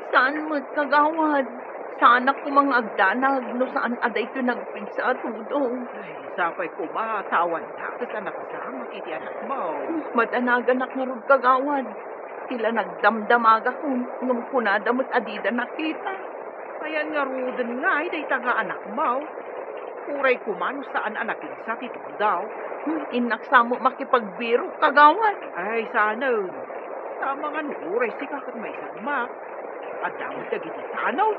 Saan met, kagawad. Saanak koma nga agdanag no saan a daytoy nagpigsa a tudo. Ay, sapay koma ta awan dakes a napasamak iti anakmo. Madanaganak ngarud, kagawad. Ti la nagdamdamagakon, ngem kunada met a dida nakita. Ayan ngaruden ngay dayta nga anakmo. Uray koma no saan a napigsa ti tudo. Innak sa met makipagbirok, kagawad. Ay, saanen. Amangan uray sika ket maisagmak. Adda met dagiti tanaw.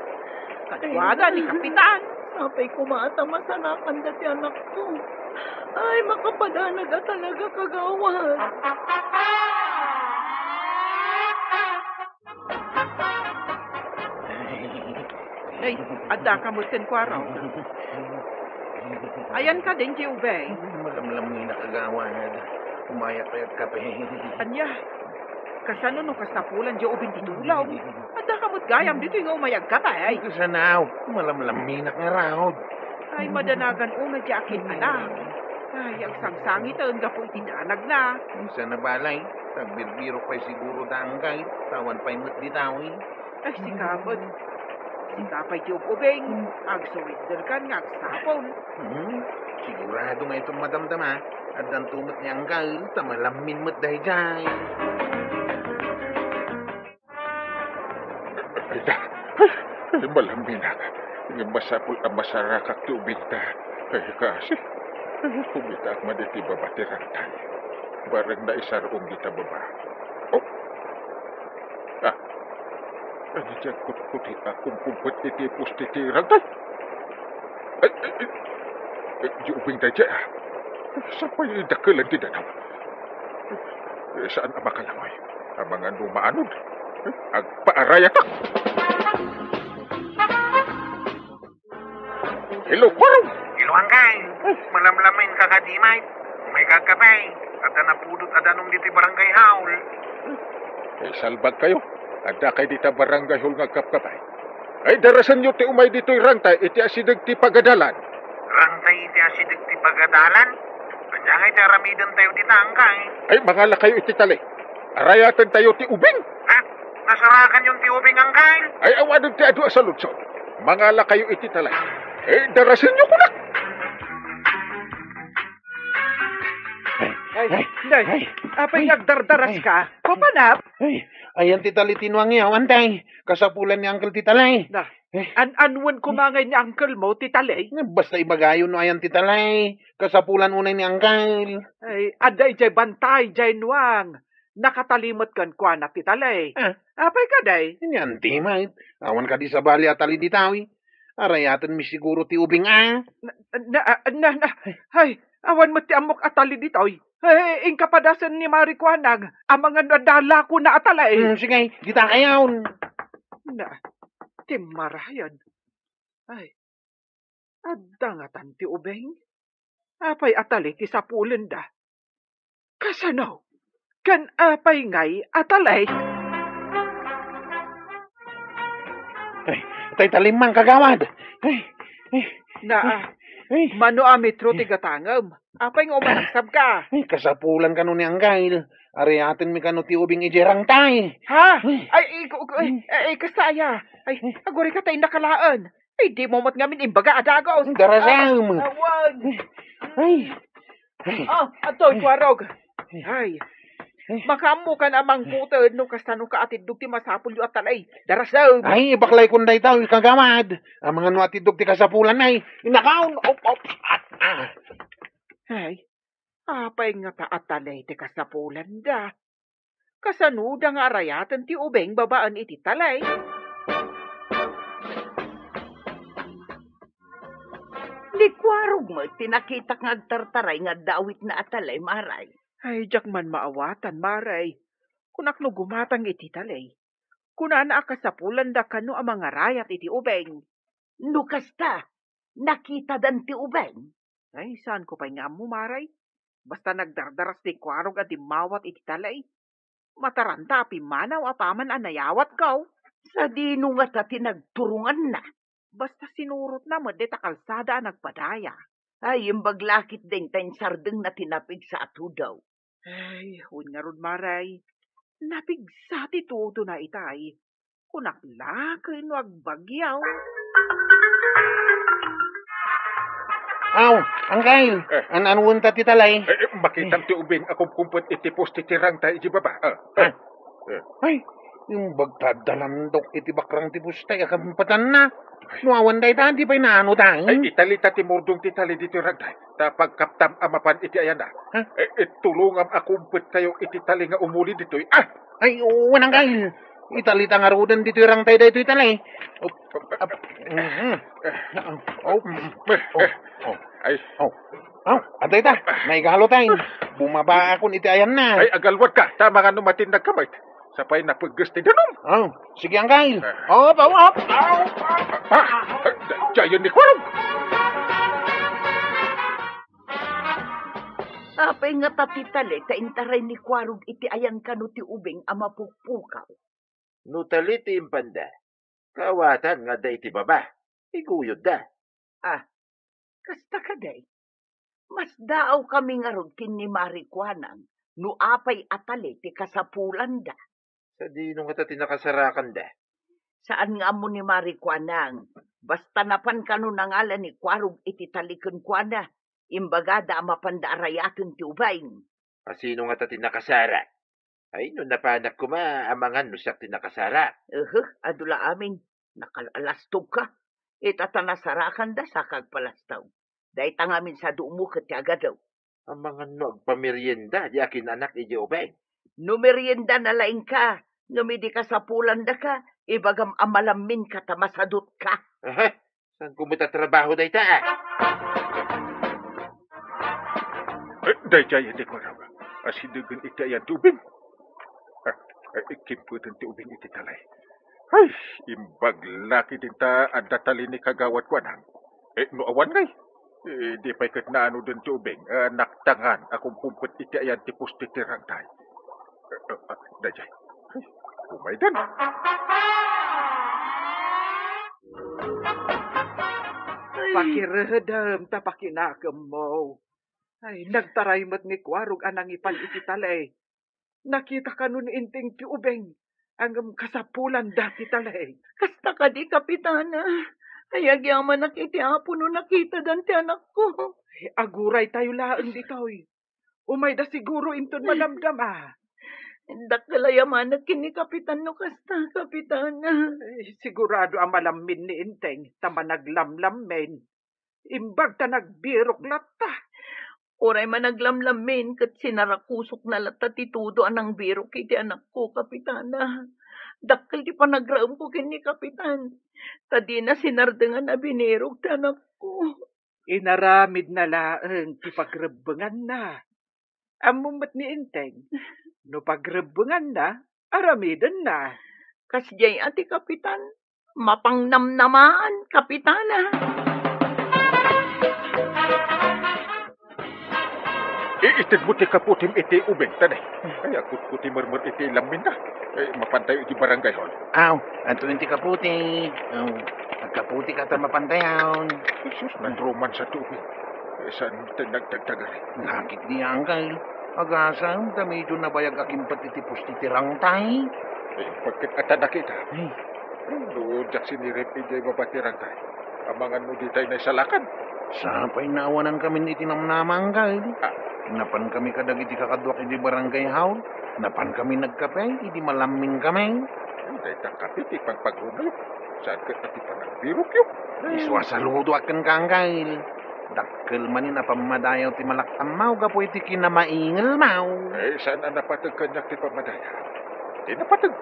Kaduada ni Kapitan. Sapay koma ta masarakanda ti anakko. Ay, makapadanag a talaga, kagawad. Ay, adda ka met kenkuaro. Ayan kadin ti ubing? Malamlam ni nakagawad. Umayak-ayak kape. Ania? Kasano no kasapulan diay ubing ti tulong? Adda ka met gayam ditoy nga umayag ka pay. Kasano? Malamlaminak ngarud. Ay, madanagan unay ti akin-anak. Ay, agsangsangiten gapu iti danagna. Sana balay, nagbirbirok pay siguro da Angkay, ta awan pay met dita, uy. Ay, sika met. Sika pay ti ub-ubing, agsurinderkan nga agsapul. Hmm, sigurado nga iton madamdama, addanto met ni Angkay, ta malammin met daydiay. Ay, da. Ay, ay, malamminak. Ngem masapul a masarakak ti ubingta. Ay, kaasi. Ay, kumitaak man iti baba ti rangtay. Bareng naisar-ong dita baba. Oh. Ah. Ania diay kutkuti a kumkumpet iti poste ti rangtay? Ay, ay, ay. Ay, di ubing daydiay, ah. Sapay dakelen ti danaw. Eh, saan a makalangoy? Amangan no maanod. Eh, agpaarayatak. Hello, Kuarong! Hello, Angkay. Malamlamin ka kadi, Mike? Umay ka agkape. Adda napudot a danum ditoy barangay hall. Eh, salbag kayo. Adda kay dita barangay hall nga agkapkapay. Ay, darasenyo ti umay ditoy rangtay iti asideg ti pagadalan. Rangtay iti asideg ti pagadalan? Ania ngay ti aramiden tayo dita, Angkay? Ay, mangala kayo iti tali. Arayaten tayo ti ubing. Ha? Nasarakan yon ti ubing, Angkay? Ay, awanen ti adu a saludsod. Mangala kayo iti tali. Eh, darasenyo kunak. Ay, ay, ay, day, ay, apay ay, nga agdardaras ay, ka? Papanap? Ay, ayan ti tali ti nuangyo, Angkay. Kasapulan ni Angkel ti tali. Da. Eh. An-anwen koma ngay ni uncle mo ti tali? Basta ibagayo no ayan ti tali. Kasapulan unay ni uncle. Ay, adda idiay bantay, diay nuang. Nakatali met kenkuana ti tali. Ah. Apay kadi? Ni anti met. Awan kadi sabali a tali ditoy. Arayatenmi siguro ti ubing a. Na, na, na, na, ay, awan met ti ammok a tali ditoy. Ay, inka padasen ni Mari Kuanang, amangan no adda lakona a tali. Hmm, sige, dita kayon. Na, ti marayan. Ay, adda ngatan ti ubing? Apay a tali ti sapulenda? Kasano? Ken apay ngay a tali? Ay, tay taliman, kagawad. Ay, ay, Na, ay, mano a metro ti gatangem? Apay nga umanagsabka? Ay, kasapulan kano ni Anggail. Arayatenmi kano ti ubing idiay rangtay. Ha? Ay. Ay, iku-, iku-, ay, ay, kasta aya. Ay, agurayka ta innaka laeng. Ay, dimo met ngamin imbaga a dagus. Darasam. Ah, awan. Ay. Ay. Ah, adtoy, Kuarog. Ay. Makaammokan a mangkuted no kasano ka atiddog ti masapulyo a tali. Darasam. Ay, ibaklaykon dayta, kagawad. Amangan no atiddog ti kasapulan, ay. Inakaon. Op, op. Ah, ah. Ay. Apay ngata a tali ti kasapulanda? Kasanoda nga arayaten ti ubing babaen iti tali? Ni Kuarog met ti nakitak nga agtartaray nga adda awitna a tali, Maray. Ay, diak man maawatan, Maray. Kunak no gumatang iti tali. Kunana a kasapulanda kano a mangarayat iti ubing. No kasta, nakitadan ti ubing? Ay, saanko pay nga ammo, Maray. Basta nagdardaras ni Kuarog a dimmawat iti tali. Mataranta a pimmanaw apaman a nayawatko. Sadino ngata ti nagturonganna? Basta sinurotna met dayta kalsada a nagpadaya. Ay, imbag la ketdin ta insardengna ti napigsa a tudo. Ay, wen ngarud, Maray. Napigsa ti tudona itay. Kunak la ken no agbagyo. Aw, Anggail, eh, an-anwenta ti tali? Eh, eh, makitam ti ubing a kumkumpet iti poste ti rangtay iti baba. Ah, ah. Ah. Eh. Ay, imbag ta adda landok iti bakrang ti poste a kumpetanna. No awan dayta, di pay naano tayo? Ay, italita ti murdong ti tali ditoy ragtay. Ta pagkaptam a mapan iti ayanna. Ha? Eh, eh, tulongam a kumpettayo iti tali nga umuli ditoy. Ah! Ay, oo, Anggail. Italita ngaruden ditoy rangtay daytoy tali. Oh, ap-, mhm. Oh, mm. Eh, oh, eh. Oh. Ay. Oh. Oh, adda ita. Naigalo tayo. Bumaba akon iti ayanna. Ay, agalwad ka. Tama nga no matindag ka, Mike. Sapay napegges ti danum. Oh, sige, Anggail. Eh. Op, op, op. Ah, da-, dayon ni Kuarog. Apay ngata ti tali ta intaray ni Kuarog iti ayan kano ti ubing a mapukpukaw? No tali ti impanda, kaawatan nga adda iti baba, iguyodda. Ah, kasta kadi? Masdaawkami ngarud ken ni Mari Kuanang no apay a tali ti kasapulanda. Sadino ngata ti nakasarakanda? Saan nga ammo ni Mari Kuanang. Basta napan kano nangala ni Kuarog iti tali kenkuana, imbagada a mapanda arayaten ti ubing. A, sino ngata ti nakasarak? Ay, no napanak koma, amangan no siak ti nakasarak. Ehe, adu la amin. Nakal-alastog ka. Ita ta nasarakanda, saka agpalastog. Dayta ngamin sa dumo ket ti agadaw. Amangan no agpamerienda di akin-anak iti ubing. No merienda na laeng ka, ngem idi kasapulanda ka, ibagam a malammin ka ta masadut ka. Aha, saan ko met a trabaho dayta, ah? Eh, daydiay iti kuarog. Asidegen iti ayan ti ubing. Ah, eh, kimpeten ti ubing iti talay. Ay, imbag la ketdin ta adda tali ni Kagawad Kuanang. Eh, no awan ngay, eh, di pay ket naanoden ti ubing, eh, naktangan a kumkumpet iti ayan ti poste ti rangtay. Eh, eh, ah, daydiay. Ay, umaydan. Pakiredem ta pakinakemmo. Ay, nagtaray met ni Kuarog a nangipan iti tali. Nakita kano ni Inting ti ubing, ngem kasapulanda ti tali. Kasta kadi, Kapitana? Ay, agyamanak iti Apo no nakitadan ti anakko. Ay, aguray tayo laeng ditoy. Umayda siguro inton madamdama. Dakkel a yamanek ken ni Kapitan no kasta, Kapitan. Eh, sigurado a malammin ni Enteng ta managlamlammin. Imbag ta nagbirok latta. Uray managlamlammin ket sinarakusokna latta ti tudo a nangbirok iti anakko, Kapitana. Dakkel ti panagraemko ken ni Kapitan. Ta dina sinardengan a binirok ti anakko. Inaramidna laeng ti pagrebbenganna. Ammom met ni Enteng, no pagrebbenganna, aramidenna. Kasdiay a ti Kapitan, mapangnamnamaan, Kapitana. Iitedmo ti kaputim iti ubing, tani. Ay, agkutkuti mermer iti lamminna. Eh, mapantayo iti barangay hall. Aw, adtoyen ti kaputi. Aw, agkaputi ka ta mapantayon. Jesus, nanruman sa tubig. Eh, saan ti nagtagtagari? Nakit ni Angkel. Agasam, ta medyo nabayag a kimpet iti pusti ti rangtay. Eh, pagket ata nakita. Ay. No, diak sinirip idiay baba ti rangtay. Amangan no ditay naisalakan. Sapay naawanan kami iti namnama, Angkel. Ah. Napan kami kadagiti kakaduak iti barangay hall. Napan kami nagkape, idi malammin kami. Ay, dayta kape ti pagpagrumyo. Saan ket ti panagbirokyo? Isu a saludoak kenka, Angkel. Dakkel manen a pammadayaw ti malaktammaw gapu iti kinamaingelmaw. Eh, saan a napateg kaniak ti pammadayaw? Ti napateg,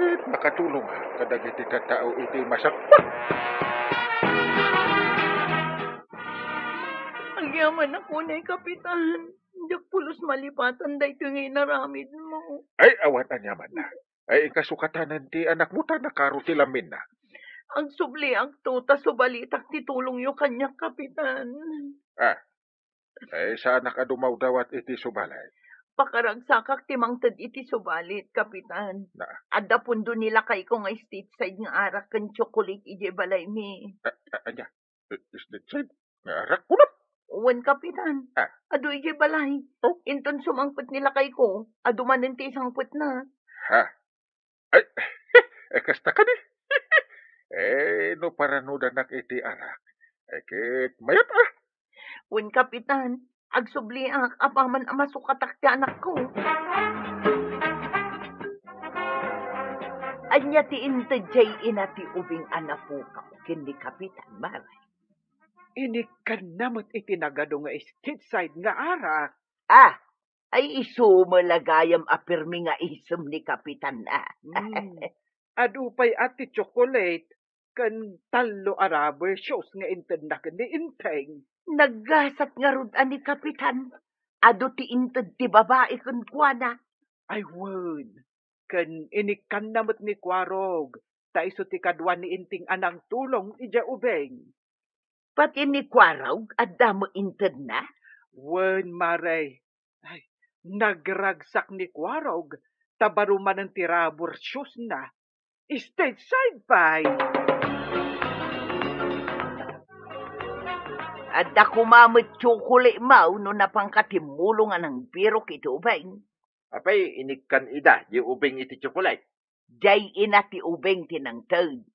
ket makatulong kadagiti tattao iti masakpan. Agyamanak unay, Kapitan. Diak pulos malipatan daytoy nga inaramidmo. Ay, awan aniamanna. Ay, inka sukatanen ti anakmo ta nakaro ti lamminna. Agsubliakto ta subalitak ti tulongyo kaniak, Kapitan. Ah, ay, saanak a dumawdawat iti subalit. Pakaragsakak ti mangted iti subalit, Kapitan. Na? Adda pundo ni lakayko nga state side nga arak ken tsokolate idiay balaymi. Ah, ah, ania? State side nga arak, kunam? Wen, Kapitan. Ah. Adu idiay balay. Oh? Inton sumangpet ni lakayko, adu manen ti isangpetna. Ha? Ay, eh, kasta kadi. Eh, no paranudanak iti arak, eh, ket mayat, ah. Wen, Kapitan, agsubliak apaman a masukatak ti anakko. Ania ti inted jay ina ti ubing a napukaw ken ni Kapitan, Mare? Inikkanna met iti nagadu nga state side nga arak. Ah, ay isu met la gayam a pirmi nga isem ni Kapitan, ah. Hmm. Adu pay a ti tsokolate ken tallo a rubber shoes nga intedna ken ni Enteng. Naggasat ngarud a ni Kapitan, adu ti inted ti babai kenkuana. Ay wen, ken inikkanna met ni Kuarog, ta isu ti kadua ni Enteng a nangtulong idiay ubing. Pati ni Kuarog, adda met intedna? Wen, Mare. Ay, nagragsak ni Kuarog, ta baro manen ti rubber shoes na. State side pay. Adda koma met tsokolate maw no napanka timmulong a nangbirok iti ubing. Apay, inikkan ida, di ubing iti tsokolate? Jay ina ti ubing ti nangted.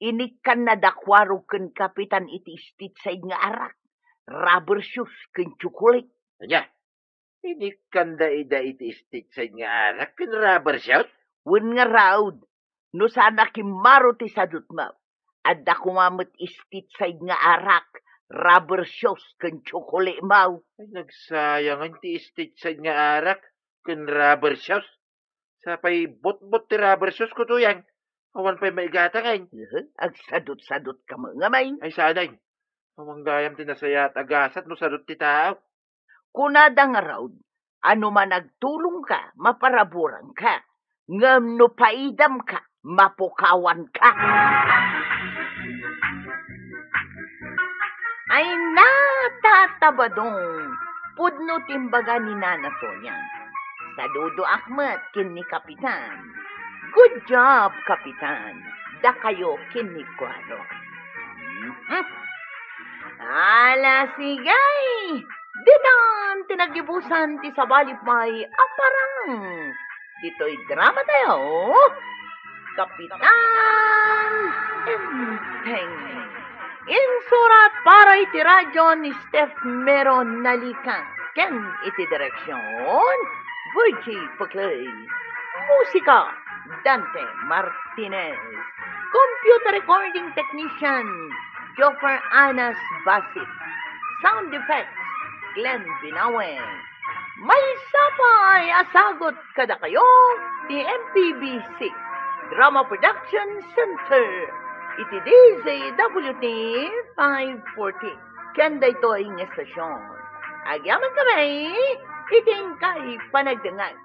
Inikkanna da Kuarog ken Kapitan iti state side nga arak, rubber shoes ken tsokolate. Ania? Inikkanda ida iti state side nga arak ken rubber shoes? Wen ngarud, no saan a kimmaro ti sadutmo. Adda koma met state side nga arak, rubber shoes ken tsokolate maw. Ay, nagsayangan ti state side nga arak ken rubber shoes. Sapay butbut ti rubber shoes ko, Tuyang. Awan pay maigatang, ay. Aha, agsadut-sadut ka met ngamin. Ay, saan, ay. Awan gayam ti nasayaat a gasat no sadut ti tao. Kunada ngarud, no managtulongka, maparaburanka. Ngem no paidamka, mapukawanka. Ay, natatabadong, pudno ti imbaga ni Nana Tonya. Saludoak met ken ni Kapitan. Good job, Kapitan. Dakayo ken ni Kuarog. Mhm. Ala, sige. Ditan ti naggibusan ti sabali pay a parang. Ditoy drama tayo, Kapitan Enteng. Insurat para iti radyo ni Steph Mero Nalica ken iti direksyon, Virgie Puclay. Musika, Dante Martinez. Computer recording technician, Joffer Anas Basit. Sound effects, Glenn Binawe. Maysa pay a sagut kadakayo ti M P B C Drama Production Center iti D Z W T five forty. Ken daytoy nga estasion, agyamankami iti inkay panagdengngeg.